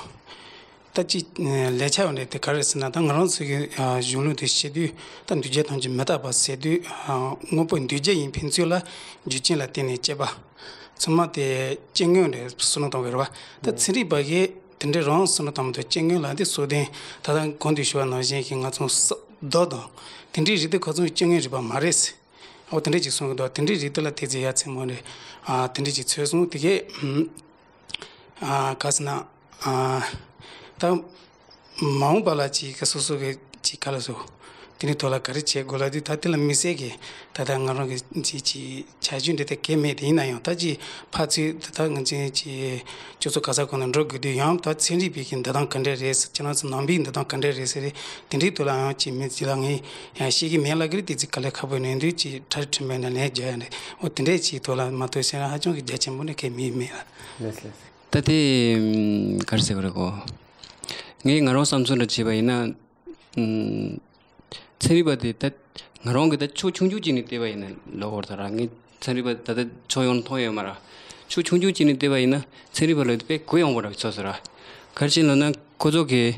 ད་ཅིག་ལས་འཆར་ཡོད་རེད། དེ་ག་རེ་ཟེར་ན་ད་ང་རང་ཚོ་གི་ཨ་གཞུང་ལུགས་དེ་བཤད་དུས་ད་འདུས་བྱས་ཐམས་ཅད་མི་རྟག་པ་ཟེར་དུས་ཨ་དངོས་པོ་འདུས་བྱས་ཡིན་ཕན་ཚུན་ལ་རྒྱུ་རྐྱེན་ལ་བརྟེན་ནས་སྐྱེས་པ་ཚང་མ་དེ་རྐྱེན་ངན་རེད་བསམ་བློ་གཏོང་གི་རེད་བ། ད་ཚན་རིག་པ་གིས་དེ་འདྲའི་རང་བསམ་བློ་བཏང་མི་འདུག་རྐྱེན་ངན་ལ་འདི་སྲོག་ལྡན་ད་ལྟ་གོང་དུ་ཞུ་བ་ནང་བཞིན་གྱི་ང་ཚོ་ས་རྡོ་དང་དེ་འདྲའི་རིགས་དེ་ཁོ་ཚོ་རྐྱེན་ངན་རིག་པ་མ་རེད་ཟེར། འོ་དེ་འདྲས་ཅིག་གསུང་གི་འདུག་དེ་འདྲས་རིགས་དེ་ལ་ཐེ་ཚོམ་ཡ་མཚན་མོ་རེད། ཨ་དེ་འདྲས་ཅིག་ཚོད་སོང་། དེ་གས་ཨ་ག་ཟེར་ན་ཨ་ད་མ་འོངས་པ་ལ་ཅིག་ག་སོ་སོ་གི་ཅིག་ག་ལ་སོ་དེ་འདྲའི་ཐོག་ལ་ག་རེ་བྱེད་དགོས་ལབ་དུས་ད་དེ་ལ་དམིགས་བསལ་གྱི་ད་ལྟ་ང་རང་གི་ཅིག་ཅིག་བྱ་སྤྱོད་འདི་ལྟ་གལ་མེད་དེ་ཡིན་ན་ཡང་ད་ཅིག་ཕར་ཚུར་ད་ལྟ་ང་ཚོའི་ཅིག་སྤྱི་ཚོགས་ག་ས་གང་ལ་འགྲོ་དགོས་དུས་ཡང་ད་ཚན་རིག་པའི་གི་འདི་སྟངས་ག་འདྲས་རེད་ཟེར། ཁྱེད་རང་ཚོ་ནང་པའི་འདི་སྟངས་ག་འདྲས་རེད་ཟེར་རེད། དེ་འདྲའི་ཐོག་ལ་ཡང་ཅིག་མི་ཅིག་ལ་ངས་ཡང་ཤེས་ཀྱི་མེད་ལབ་ཀྱི་རེད། དེ་ཅིག་དཀའ་ལས་ཁག་པོ་ནས་འདུག་ཅིག་ཁྲ་ཁྲི་མེད་ན་ལན་རྒྱག་ཡ་རེད། འོ་དེ་འདྲས་ཅིག་ཐོག་ལ་མ་གཏོགས་བཤད་ན་ཧ་ཅང་གི་རྒྱ་ཆེན་པོ་ནས་གལ་མེད་མེད་ལ། ལགས་ལགས། ད་དེ་ག་རེ་ཟེར་དགོས་རེད་གོ། ངས་ང་རང་བསམ་ཚུལ་འདྲ་བྱས་པ་ཡིན་ན། ཚན་རིག་པ་དེ་ད་ང་རང་གི་ད་ཕྱོགས་ཆུང་ཆུང་ཅིག་ནས་བལྟས་པ་ཡིན་ན་ལོ་འོར་ད་ར་ངས་ཚན་རིག་པ་ད་ལྟ་ཕྱོགས་ཡོངས་མཐོང་ཡོད་མ་ར། ཕྱོགས་ཆུང་ཆུང་ཅིག་ནས་བལྟས་པ་ཡིན་ན་ཚན་རིག་པ་ལ་དཔེ་གུ་ཡངས་པོ་ར་ཚོར་སོང་ར། ག་རེ་བྱས་ལབ་ན་ཁོ་ཚོ་གི་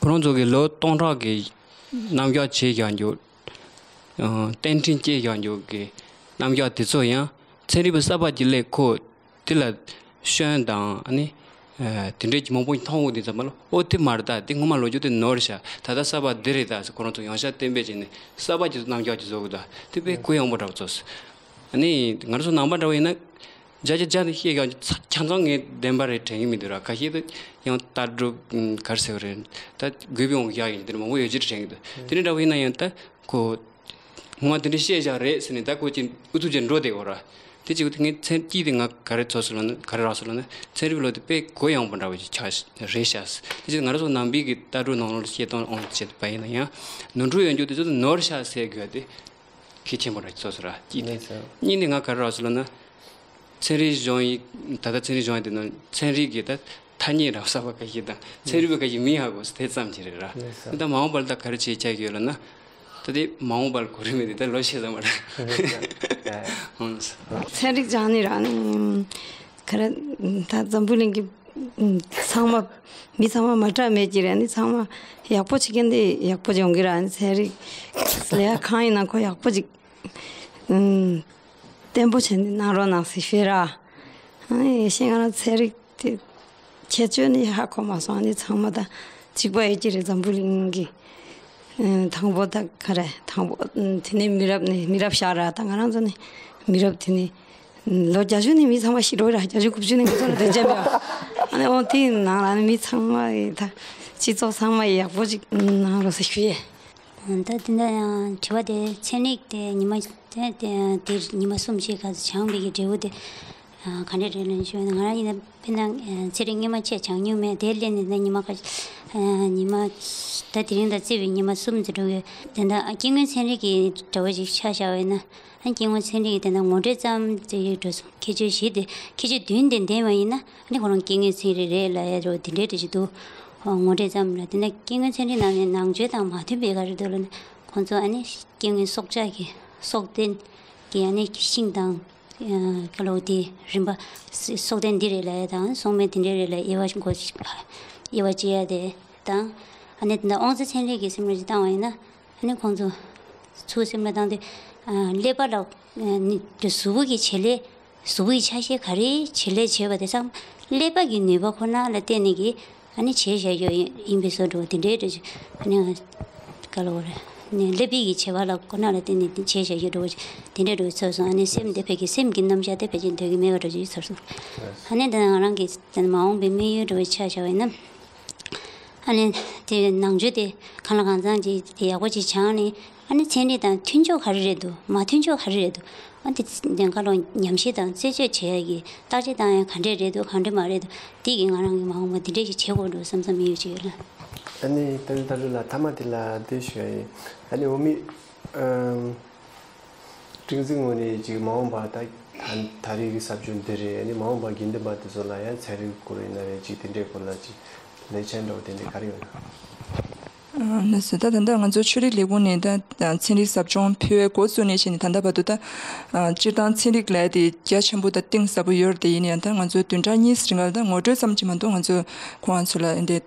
ཁོ་རང་ཚོ་གི་ལོ་སྟོང་ཕྲག་གི་རྣམ་གཞག་བྱས་བཞག་རྒྱུ། ཨ་རྟེན་འབྲེལ་བཅད་བཞག་རྒྱུ་གི་རྣམ་གཞག་དེ་ཚོ་ཡང་ཚན་རིག་པ་གསར་པ་ཅིག་སླེབས་ཁོ་དེ་ལ་ ཤོན་དང་ཨ་ནི་དེ་འདྲའི་མང་པོ་མཐོང་འོང་དུས་ཙམ་པ་ལ། ཨོ་དེ་མ་རེད་ད། དེ་སྔོན་མ་ལོ་རྒྱུས་དེ་ནོར་ཤག་ད་ལྟ་གསར་པ་འདི་རེད་ད་ཟེར། ཁོ་རང་ཚོ་ཡང་བསྐྱར་གཏན་འབེབས་བྱས་ནས་གསར་པ་ཅིག་ཏུ་རྣམ་གཞག་ཅིག་བཟོ་དགོས་ད། དེ་དཔེ་གུ་ཡངས་པོ་འདྲ་བོ་བཟོས། ཨ་ནི་ང་རང་ཚོ་ནང་པ་འདྲ་བོ་ཡིན་ན་བརྒྱ་ཆ་བརྒྱ་ནས་བཤད་ཀྱང་ཆ་ཚང་ངས་བདེན་པ་རེད་དྲན་གྱི་མི་འདུག་ར། ཁ་ཤས་དེ་ཡང་ལྟ་གྲུབ་ག་རེ་ཟེར་བ་རེད། ད་དགོས་པའི་དབང་གིས་བཞག་ཡོད་དེ་མང་པོ་ཡོད་ཀྱི་རེད་དྲན་གྱི་འདུག་དེ་འདྲ་འདྲ་བོ་ཡིན་ན་ཡང་ད་ཁོ། ངོ་མ་དེ་འདྲ་བཤད་བཞག་རེད་ཟེར་ནས་ད་ཁོ་ཅིག་ཨུ་ཚུགས་ཅིག་འགྲོ་བསྡད་ཡོད་ར། དེ་ཅིག་ངས་མཚན་དཀྱིལ་དེ་ང་ག་རེ་ཚོར་སོང་ལབ་ན། ག་རེ་རག་སོང་ལབ་ན། ཚན་རིག་ལོ་དེ་དཔེ་གུ་ཡངས་པོ་འདྲ་བོ་ཅིག་ཆགས་རེད་ཤག་དེ་ཅིག་ང་རང་ཚོ་ནང་པའི་གི་ལྟ་གྲུབ་ནང་ལོགས་ལ་བཤད་སྟངས་ཨང་བྱས་པ་ཡིན་ན་ཡང་། ནོར་འཁྲུལ་ཡོད་རྒྱུ་དེ་ཚོ་ནོར་ཤག་ཟེར་དགོས་དེ་གལ་ཆེན་པོ་འདྲ་ཅིག་ཚོར་སོང་ར། གཅིག་དེ། གཉིས་ནས་ང་ག་རེ་རག་སོང་ལབ་ན། ཚན་རིག་སྦྱོང་ཡིག་ད་ལྟ་ཚན་རིག་སྦྱོང་ཡིག་དེ་ནང་ཚན་རིག་གི་ད་ཐ་སྙད་ར་གསར་པ་ཁ་ཤས་དང་ཚན་རིག་པ་ཁ་ཤས་མི་ཧ་གོ་ས་དེ་ཙམ་ཅིག་རེད་ར། ལགས་སོ། ད་མ་འོངས་པར་ད་ག་རེ་བྱེད་ཆགས་ཀྱི་ཡོད་ལབ་ན། ད་དེ་མ་འོངས་པར་གོ་རིམ་མེད་དེ་ད་ལོ་ཤས་ཙམ་མ་རེད། ཨང་། ཚན་རིག་སྦྱང་ནི་ར་ནི་ག་རེ། ད་འཛམ་བུ་གླིང་གི་ཚང་མ་མི་ཚང་མ་མ་དྲག་མེད་ཀྱི་ར་ནི། ཚང་མ་ཡག་པོ་བྱེད་མཁན་དེ་ཡག་པོ་ཡོང་གི་ར་ནི། ཚན་རིག་ལས་ཀ་གང་ཡིན་ན་ཁོ་ཡག་པོ་ཅིག་ཨུམ། བརྟན་པོ་བྱས་ནས་གནང་རོགས་གནང་ཟེར་ཞུས་ར། ཨ་ནི་ཤེས་ང་རང་ཚན་རིག་དེ་ཁྱད་ཆོས་ནི་ཧ་གོ་མ་སོང་། ཨ་ནི་ཚང་མ་ད་གཅིག་པ་ཡོད་ཀྱི་རེད། འཛམ་བུ་གླིང་གི་ཨུམ། དང་པོ་ད་ག་རེ། དང་པོ་ཨུམ། དེ་ནས་མི་རབས་ནས་མི་རབས་ཤར་ར། ད་ང་རང་ཚོ་ནི་མི་རབས་དེ་ནས་ལོ་བརྒྱད་ཅུ་ནས་མི་ཚང་མ་ཤི་འགྲོ་ར། བརྒྱད་ཅུ་དགུ་བཅུ་ནས་ང་ཚོ་ལ་དོན་ཆེན་མེད་པ། ཨ་ནི་འོ་དེའི་ནང་ལ་ནི་མི་ཚང་མ་ཡི་ད་སྤྱི་ཚོགས་ཚང་མ་ཡི་ཡག་པོ་ཅིག་གནང་རོགས་ཟེར་ཞུ་ཡས། ད་དེ་འདྲ་ཡང་དྲི་བ་དེ་ཚན་རིག་དེ་ཉི་མ་དེ་དེ་དེ་ཉི་མ་གསུམ་ཞིག་ག་ཚོད་སྦྱང་བའི་གི་འབྲས་བུ་དེ་ག་འདྲ་རེད་ལབ་ཞུ་ན། ང་རང་ཡིན་ན་དཔེར་ན་ཚན་རིག་སྔོན་མ་ཆེ་སྦྱང་མྱོང་མེད། དེ་སླེབས་ནས་ད་ཉི་མ་ག་ཉི་མ་ད་དེ་རིང་ད་བརྩིས་པའི་ཉི་མ་གསུམ་ཙམ་འགྲོ་གི། དེ་འདྲ་སྐྱེ་དངོས་ཚན་རིག་གི་འདྲ་བོ་ཞིག་ཆ་བཞག་པ་ཡིན་ན། ཨ་སྐྱེ་དངོས་ཚན་རིག་དེ་འདྲ་ངོ་སྤྲོད་ཙམ་དེ་ཡོད་འགྲོ་སོང་། ཁྱད་ཆོས་བཞི་དེ་ཁྱད་ཆོས་བདུན་དེ་ལྡན་པ་ཡིན་ན་ཨ་ནི་ཁོ་རང་སྐྱེ་དངོས་ཚན་རིག་རེད་ལབ་ཡ་འགྲོ་དེ་འདྲའི་འདྲ་ཞིག་འདུག་ཨ་ངོ་སྤྲོད་ཙམ་ལ། དེ་འདྲ་སྐྱེ་དངོས་ཚན་རིག་ནང་ནས་ནང་ཆོས་དང་མ་མཐུན་པའི་ག་རེ་འདུག་ལབ་ན། ཁོང་ཚོ་ཨ་ནི་སྐྱེ་དངོས་སྲོག་ཆགས་ཀྱི་སྲོག་ལྡན་གྱི་ཨ་ནི་ཤིང་དང་ཨ་ཀ་ལོ་དེ་རིམ་པ་སྲོག་ལྡན་འདི་རེད་ལབ་ཡ་དང་སྲོག་མེད་དེ་འདྲའི་རེད་ལབ་དབྱེ་བ་འགོ་དབྱེ་བ་ཕྱེ་ཡ་དེ་དང་། ཨ་ནི་དེ་འདྲ་དབང་རྩ་ཚན་རིག་གི་སེམས་ལ་ཅིག་བཏང་བ་ཡིན་ན། ཨ་ནི་ཁོང་ཚོ་ཚུར་སེམས་ལ་བཏང་དུས། ཨ་ཀླད་པ་ལ་ཨ་ནི་གཟུགས་པོ་གི་བྱེད་ལས། གཟུགས་པོ་གི་ཆ་ཤས་ག་རེ་བྱེད་ལས་བྱེད་པ་དེ་ཚང་མ་ཀླད་པ་གི་ནུས་པ་ཁོ་ན་ལ་བརྟེན་ནས་ཀྱི་ཨ་ནི་བྱས་བཞག་ཡོད་ཡིན་པའི་བཟོ་འདྲ་བོ་དེ་འདྲའི་འདྲ་ཅིག་ཨ་ནི་ག་ལ་བ་རེད། ནས་ཀླད་པའི་གི་བྱེད་པ་ལ་ཁོ་ན་ལ་བརྟེན་ནས་བྱས་བཞག་ཡོད་འདྲ་བོ་ཅིག་དེ་འདྲའི་འདྲ་བོ་ཚོར་སོང་། ཨ་ནི་སེམས་དེ་ཕ་གི་སེམས་ཀྱི་རྣམ་གཞག་དེ་ཕལ་ཆེར་འདོད་ཀྱི་མེད་པ་འདྲ་ཅིག་ཚོར་སོང་། ཨ་ནི་ད་ང་རང་གི་མ་འོངས་པའི་དམིགས་ཡུལ་འདྲ་བོ་ཆ་བཞག་པ་ཡིན་ན། ཨ་ནི་དེ་ནང་ཆོས་དེ་གང་ལ་གང་འཚམ་ཅིག་དེ་ཡག་པོ་ཅིག་སྦྱངས་ནས། ཨ་ནི་ཚན་རིག་དང་མཐུན་ཕྱོགས་ག་རེ་རེད་འདུག་མ་མཐུན་ཕྱོགས་ག་རེ་རེད་འདུག་ཨ་དེ་དེ་ག་ལོ་ཉམས་ཞིབ་དང་རྩད་གཅོད་བྱེད་ཡ་གི་བརྟག་དཔྱད་བཏང་ཡ་ག་འདྲས་རེད་འདུག་ག་འདྲས་མ་རེད་འདུག་དེ་གི་ང་རང་གི་མ་འོངས་པ་དེ་འདྲས་ཞིག་བྱེད་དགོས་འགྲོ་བསམ་བསམ་ཡོད་ཅིག་ཡོད་ལ། ཨ་ནི་ད་ད་ལོ་ལ་ཐ་མ་དེ་ལ་དེ་ཞུ་ཡ་ཡིན། ཨ་ནི་འོ་མི་ཨམ། ཀྲིང་ཙིང་ངོས་ནས་ཅིག་མ་འོངས་པ་ད་ད་རེས་ཀྱི་ཟབ་སྦྱོང་འདི་རེད། ཨ་ནི་མ་འོངས་པ་དགེ་འདུན་པ་དེ་ཚོ་ལ་ཡང་ཚན་རིག་སྐོར་ཡིན་ན་རེད། ཅིག་དེ་འདྲའི་སྐོར་ལ་ཅིག་ལས་འཆར་འདྲ་བོ་དེ་འདྲ་ག་རེ་ཡོད་ན། ལགས་སོ། ད་ད་ལྟ་ང་ཚོ་ཆོས་རིག་ལས་ཁུངས་ནས་ད་ཚན་རིག་ཟབ་སྦྱོང་ཕུལ་བའི་འགོ་བཙུགས་ནས་བྱས་ནས་ད་ལྟ་བར་དུ་ད་སྤྱིར་བཏང་ཚན་རིག་ལས་དེ་རྒྱ་ཆེན་པོ་དང་གཏིང་ཟབ་པོ་ཡོད་རེད། དེ་ཡིན་ཡང་ད་ང་ཚོའི་བདུན་ཕྲག་གཉིས་རིང་ལ་ད་ངོ་སྤྲོད་ཙམ་གྱིས་མ་གཏོགས་ང་ཚོས་ཁོང་ཚོ་ལ་འདི་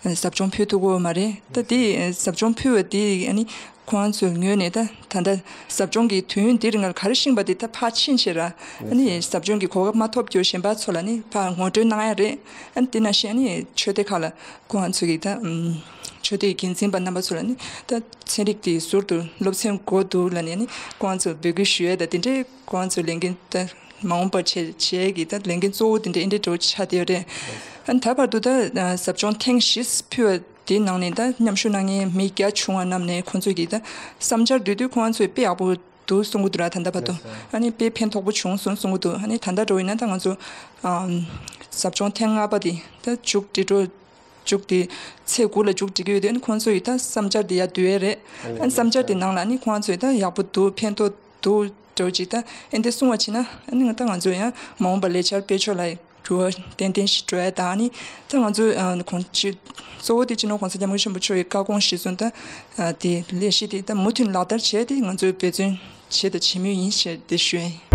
ཟབ་སྦྱོང་ཕུལ་ཐུབ་ཀྱི་ཡོད་མ་རེད། ད་དེ་ཟབ་སྦྱོང་ཕུལ་བ་དེ་ཨ་ནི་ཁོང་ཚོའི་ངོས་ནས་ད་ད་ལྟ་ཟབ་སྦྱོང་གི་དུས་ཡུན་དེ་རིང་ལ་ག་རེ་ཤེས་པ་དེ་ད་ཕར་ཕྱིན་བྱས་ར། ཨ་ནི་ཟབ་སྦྱོང་གི་གོ་སྐབས་མ་ཐོབ་རྒྱུ་གཞན་པ་ཚོ་ལ་ནི་ཕར་ངོ་སྤྲོད་གནང་ཡ་རེད། ཨ་ནི་དེ་ནང་བཞིན་ཨ་ནི་ཆོས་སྡེ་ཁག་ལ་ཁོང་ཚོ་གི་ད་ཆོས་སྡེའི་འགན་འཛིན་པ་རྣམ་པ་ཚོ་ལ་ནི་ད་ཚན་རིག་དེ་ཟུར་དུ་སློབ་ཚན་དགོས་འདུག་ལབ་ནས་ནི་ཁོང་ཚོ་འབོད་སྐུལ་ཞུ་ཡས་དང་དེ་འདྲའི་ཁོང་ཚོ་ལས་འགན་ད་མ་འོངས་པར་བྱེད་བྱེད་ཀྱི་ད་ལས་འགན་གཙོ་བོ་དེ་འདྲ་ཨེ་འདྲའི་འགྲོ་ཆགས་བསྡད་ཡོད་རེད། ཨ་ནི་ད་བར་དུ་ད་ཟབ་སྦྱོང་ཐེངས་བཞི་ཕུལ་བ་དེའི་ནང་ནས་ད་མཉམ་ཞུགས་གནང་མཁན་མི་བརྒྱ་བྱུང་བ་རྣམས་ནས་ཁོང་ཚོས་ཀྱི་ད་བསམ་འཆར་བསྡུས་དུས་ཁོང་ཚོས་དཔེ་ཡག་པོ་འདུག་གསུང་གི་འདུག་ར། ད་ལྟ་བར་དུ་ཨ་ནི་དཔེ་ཕན་ཐོགས་པོ་བྱུང་སོང་གསུང་གི་འདུག་ཨ་ནི་ད་ལྟ་འགྲོ་ཡིན་ན་ད་ང་ཚོ་ཨམ་ཟབ་སྦྱོང་ཐེངས་ལྔ་པ་དེ་ད་མཇུག་སྒྲིལ་འགྲོ། མཇུག་དེ་ཚེས་དགུ་ལ་མཇུག་སྒྲིལ་གྱི་ཡོད་དུས་ཨ་ནི་ཁོང་ཚོ་ཡིས་ད་བསམ་འཆར་དེ་ཡར་བསྡུ་ཡས་རེད། ཨ་ནི་བསམ་འཆར་དེ་ནང་ལ་ཨ་ནི་ཁོང་ཚོས་ད་ཡག་པོ་འདུག་ཕན་ཐོགས་འདུག་འགྲོ་ཅིག་ད་ཨེ་འདི་གསུང་བ་བྱས་ན་ཨ་ནི་ང་ད་ང་ཚོ་ཡང་མ་འོངས་པ་ལས་འཆར་སྤེལ་ཕྱོགས་ལ་འགྱུར་བ་ཏན་ཏན་ཞིག་འགྲོ་ཡ་དང་ཨ་ནི་ད་ང་ཚོ་ཨ་གོང་ཅི་གཙོ་བོ་དེ་སྤྱི་ནོར་གོང་ས་སྐྱབས་མགོན་ཆེན་པོ་མཆོག་གི་བཀའ་དགོངས་གཞིར་བཟུང་ད་ཨ་དེ་ལས་གཞི་དེ་ད་མུ་མཐུད་ལག་བསྟར་བྱས་ཏེ་ང་ཚོས་འབད་བརྩོན་བྱས་དང་བྱེད་མུས་ཡིན་ཞེས་དེ་ཞུ་ཡ་ཡིན།